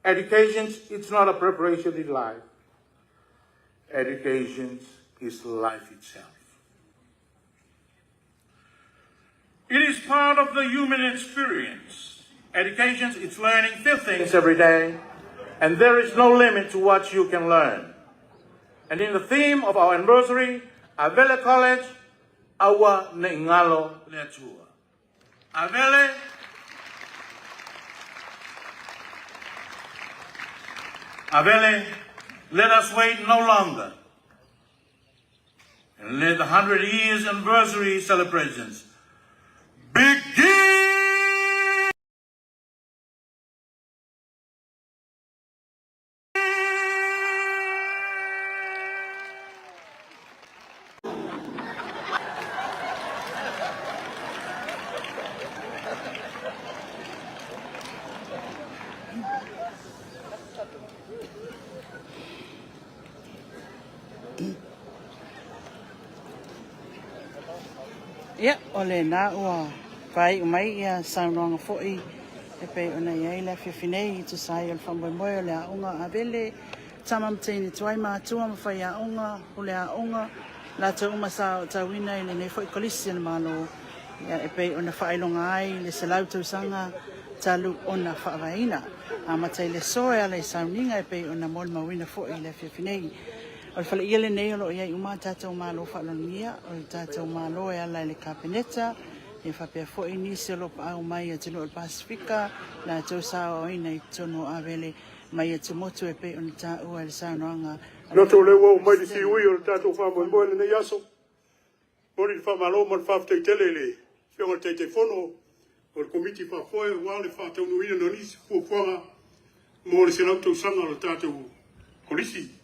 education is not a preparation in life. Education is life itself. It is part of the human experience. Education is learning new things every day, and there is no limit to what you can learn. And in the theme of our anniversary, Avele College, aua ne i galo le Atua. Avele, Avele, let us wait no longer. And let the 100 years anniversary celebrations begin! Ia, o lena ua faaiu mai ia saunoaga foi e pei ona i ai le afiafi nei i tusa ai o le faamoemoe o le aoga Avele, tama ma teine tuai, matua ma faiaoga, pule aoga, latou uma sa aotauina i lenei foi Kolisi a le Malo, ia, e pei ona faailoga ai le 100 tausaga talu ona faavaeina. Amata i le aso e ala i sauniga e pei ona molimauina foi i le afiafi nei. O le faleia lenei o lo o i ai uma a tatou Malo faalonia, o le tatou Malo e ala i le Kapeneta, e faapea foi nisi o lo o paau mai i atunuu o le Pasefika, latou sa aoaoina i totonu o Avele mai atumotu e pei ona taua i le saunoaga a le Loto lea ua oo mai le siui o le tatou faamoemoe i lenei aso. Momoli le faamalo ma le faafetai tele i le Afioga i le Taitaifono o le Komiti Faafoe aua le faataunuuina o nisi fuafuaga mo le 100 tausaga o le tatou Kolisi.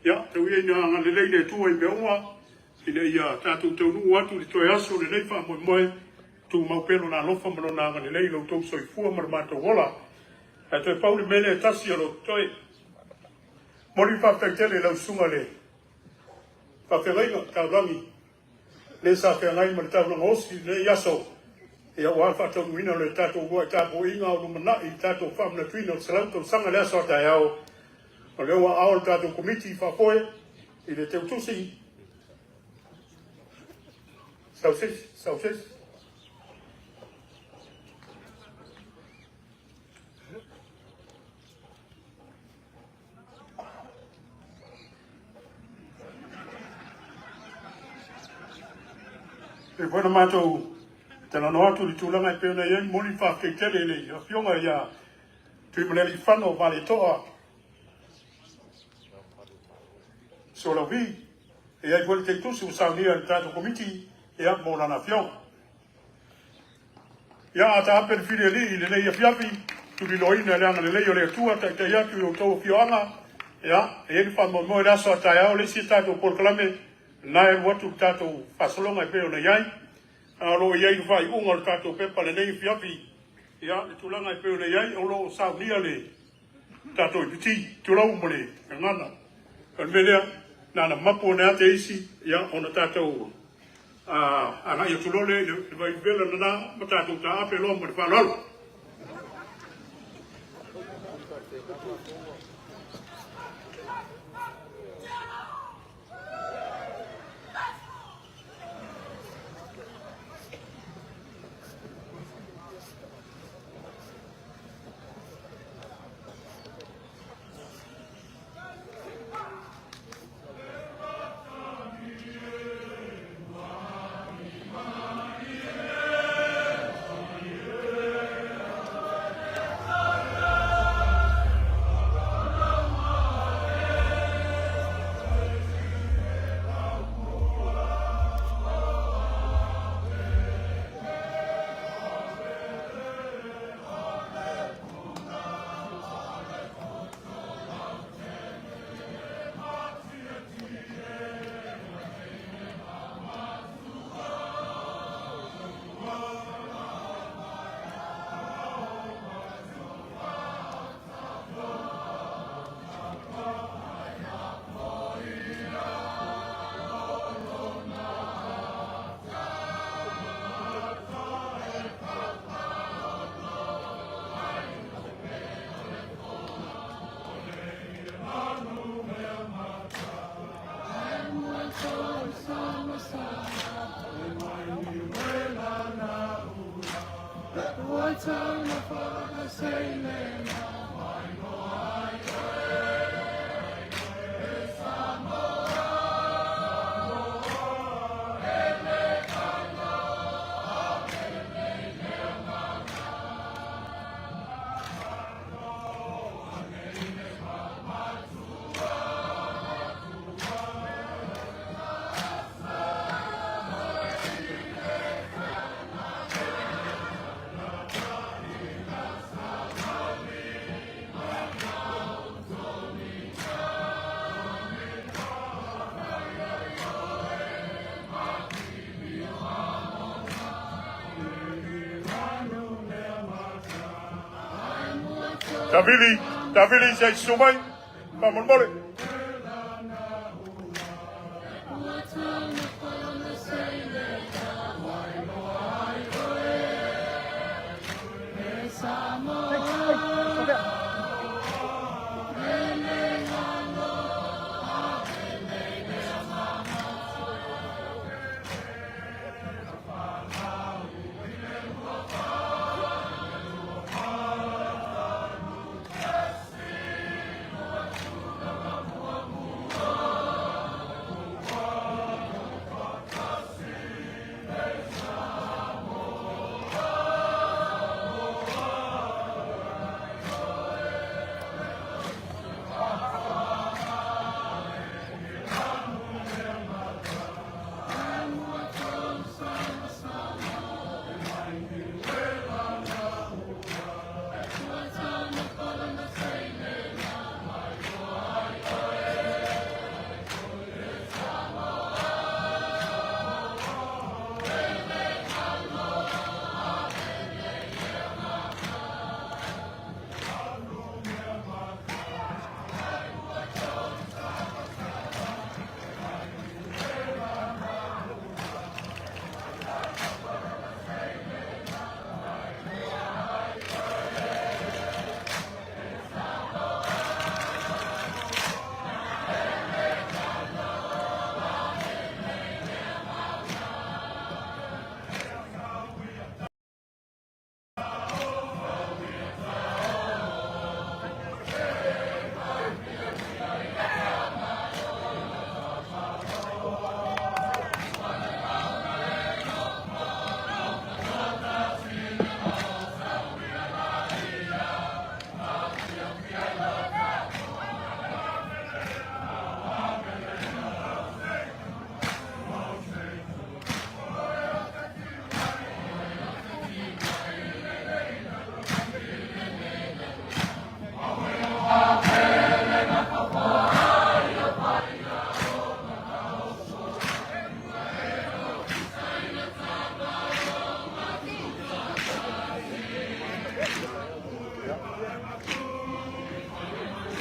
Ia, tau ia ina agalelei le Atua i mea uma ina ia tatou taunuu atu i le toe aso o lenei faamoemoe, tumau pea Lona alofa ma Lona agalelei i lo outou soifua ma lo matou ola. Ae toe pau le mea lea e tasi o lo o totoe. Momoli le faafetai tele i lau Susuga i le Faafeagaiga Taulagi, le sa feagai ma le taulaga osi i lenei aso, ia aua le faataunuuina o le tatou uluai tapuaiga o lumanai i le tatou faamanatuina o le 100 tausaga i le aso a taeao. O lea ua aao le tatou Komiti Faafoe i le teutusi Sausisi, Sausisi. E foi na matou talanoa atu i le tulaga e pei ona i ai, momoli le faafetai tele i le Afioga ia Tuimalealiifano Vaaletoa Sualauvi. E i ai foi le teitusi ua saunia e le tatou Komiti, ia, mo lana afioga. Ia, a taape le fili alii i lenei afiafi, tuliloaina i le agalelei o le Atua, taitai atu i outou afioaga. Ia, e i ai le faamoemoe i le aso a taeao le isi a tatou polokalame, lena e alu atu le tatou faasologa e pei ona i ai. A o lo o i ai le faaiuga o le tatou pepa i lenei afiafi, ia, le tulaga e pei ona i ai, o lo o saunia le tatou iputi, tulou ma le gagana. O le mea lea, na ona mapu ane lava teisi, ia, ona tatou agai atu loa lea i le vaivevela lena ma tatou taape loa ma le faaaloalo. Tavili, tavili se i susu mai, faamolemole.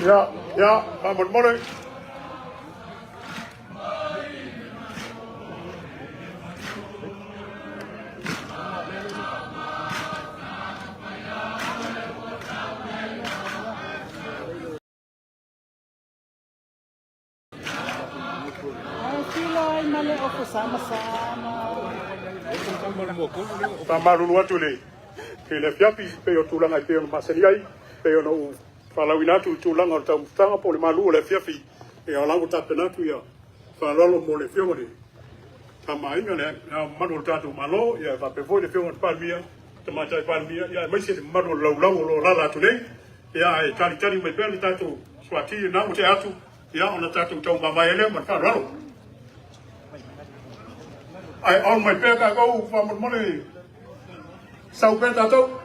Ia, ia, faamolemole. Ae filo ai ma le ofo samasama. Faamalulu atu i le afiafi, pei o tulaga e pei ona masani ai, pei ona ou faalauina atu i tulaga o le taumafataga po o le malu o le afiafi, ia o la ua tapena atu ia faaaloalo mo le afioga i le Tama a Aiga, le Ao Mamalu o le tatou Malo, ia faapea foi le afioga i le Palemia, Tamaitai Palemia, ia aemaise le mamalu o le laulau o lo o alaala atu nei. Ia ae talitali mai pea le tatou suati na ua tea atu, ia ona tatou taumamae ai lea ma le faaaloalo. Ae on mai pea tatou faamolemole, sau pea tatou.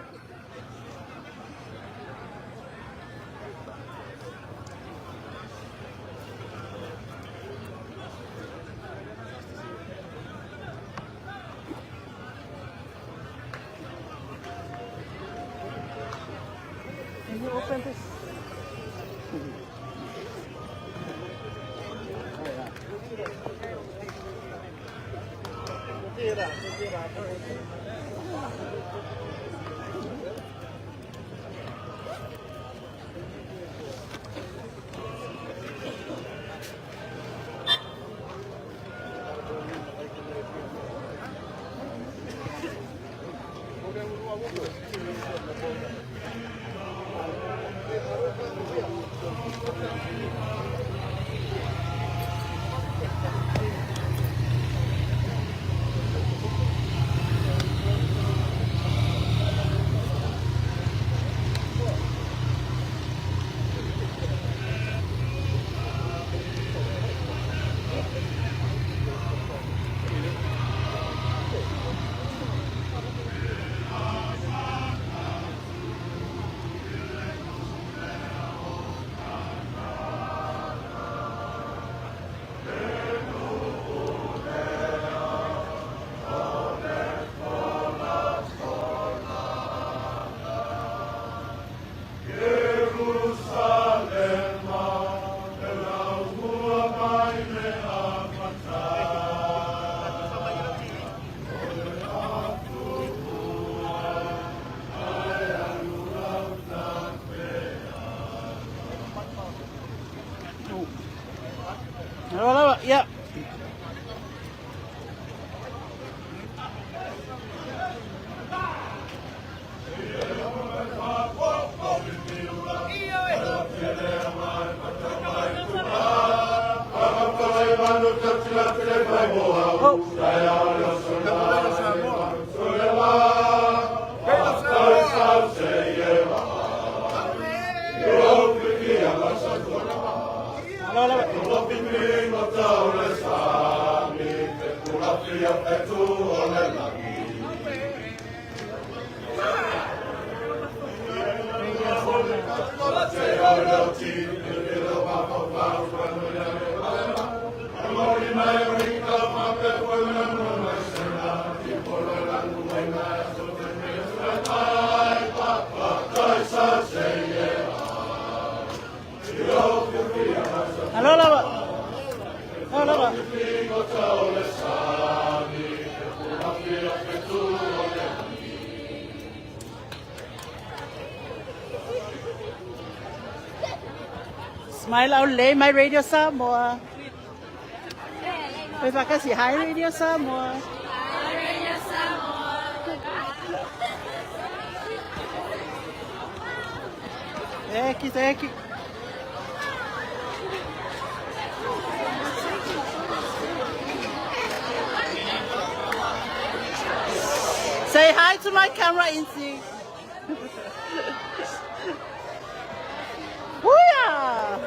Can you open this? Lava lava, ia. Oh. Lava lava. Alo lava. Alo lava. Smile out lay my Radio Samoa. Wait, kasi hi Radio Samoa. Radio Samoa. Thank you, thank you. Say hi to my camera, Insi. Booyah!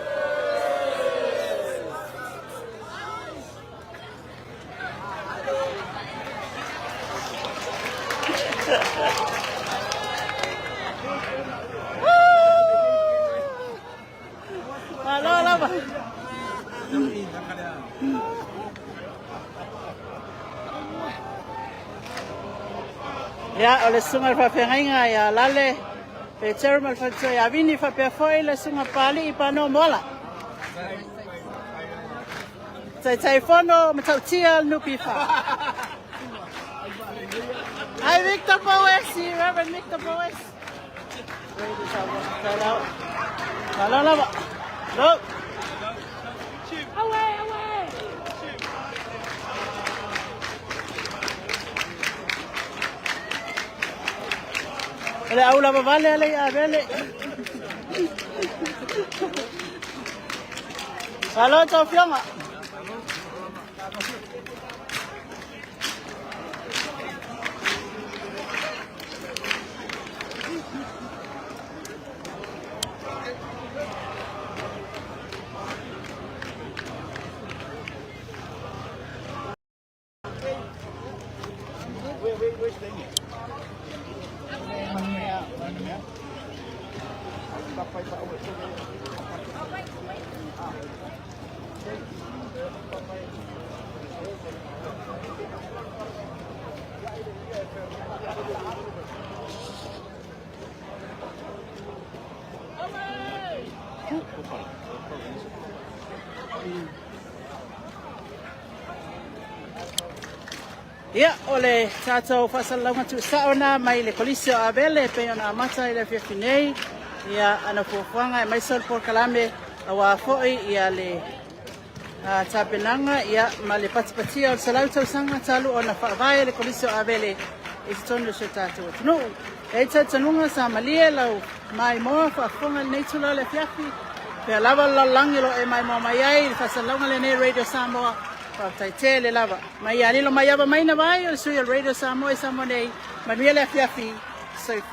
Malo lava. Ia, o le susuga i le faafeagaiga ia Lale Petero ma le faletua ia Vini faapea foi le Susuga Papalii Pano Moala. Taitaifono Matautia o le NPF. Hi Victor Boesi, Reverend Victor Boesi. Malo lava. Lo. Away, away! O le au lava vale ale i Avele. Malo tau fioga. Ia, o le tatou faasalalauga tuusao na mai le Kolisi o Avele e pei ona amata i le afiafi nei, ia ana fuafuaga aemaise o le polokalame aua foi ia le tapenaga ia ma le patipatia o le 100 tausaga talu ona faavae le Kolisi o Avele i totonu o si o tatou atunuu. E i ai talitonuga sa malie lau maimoa faafofoga i lenei itula o le afiafi, pea lava le lalolagi o lo o e maimoa mai ai i le faasalalauga lenei Radio Samoa. Faafetai tele lava. Mai ia lilo mai ava mai na vai o le sui o le Radio Samoa i Samoa nei. Manuia le afiafi. Soifua.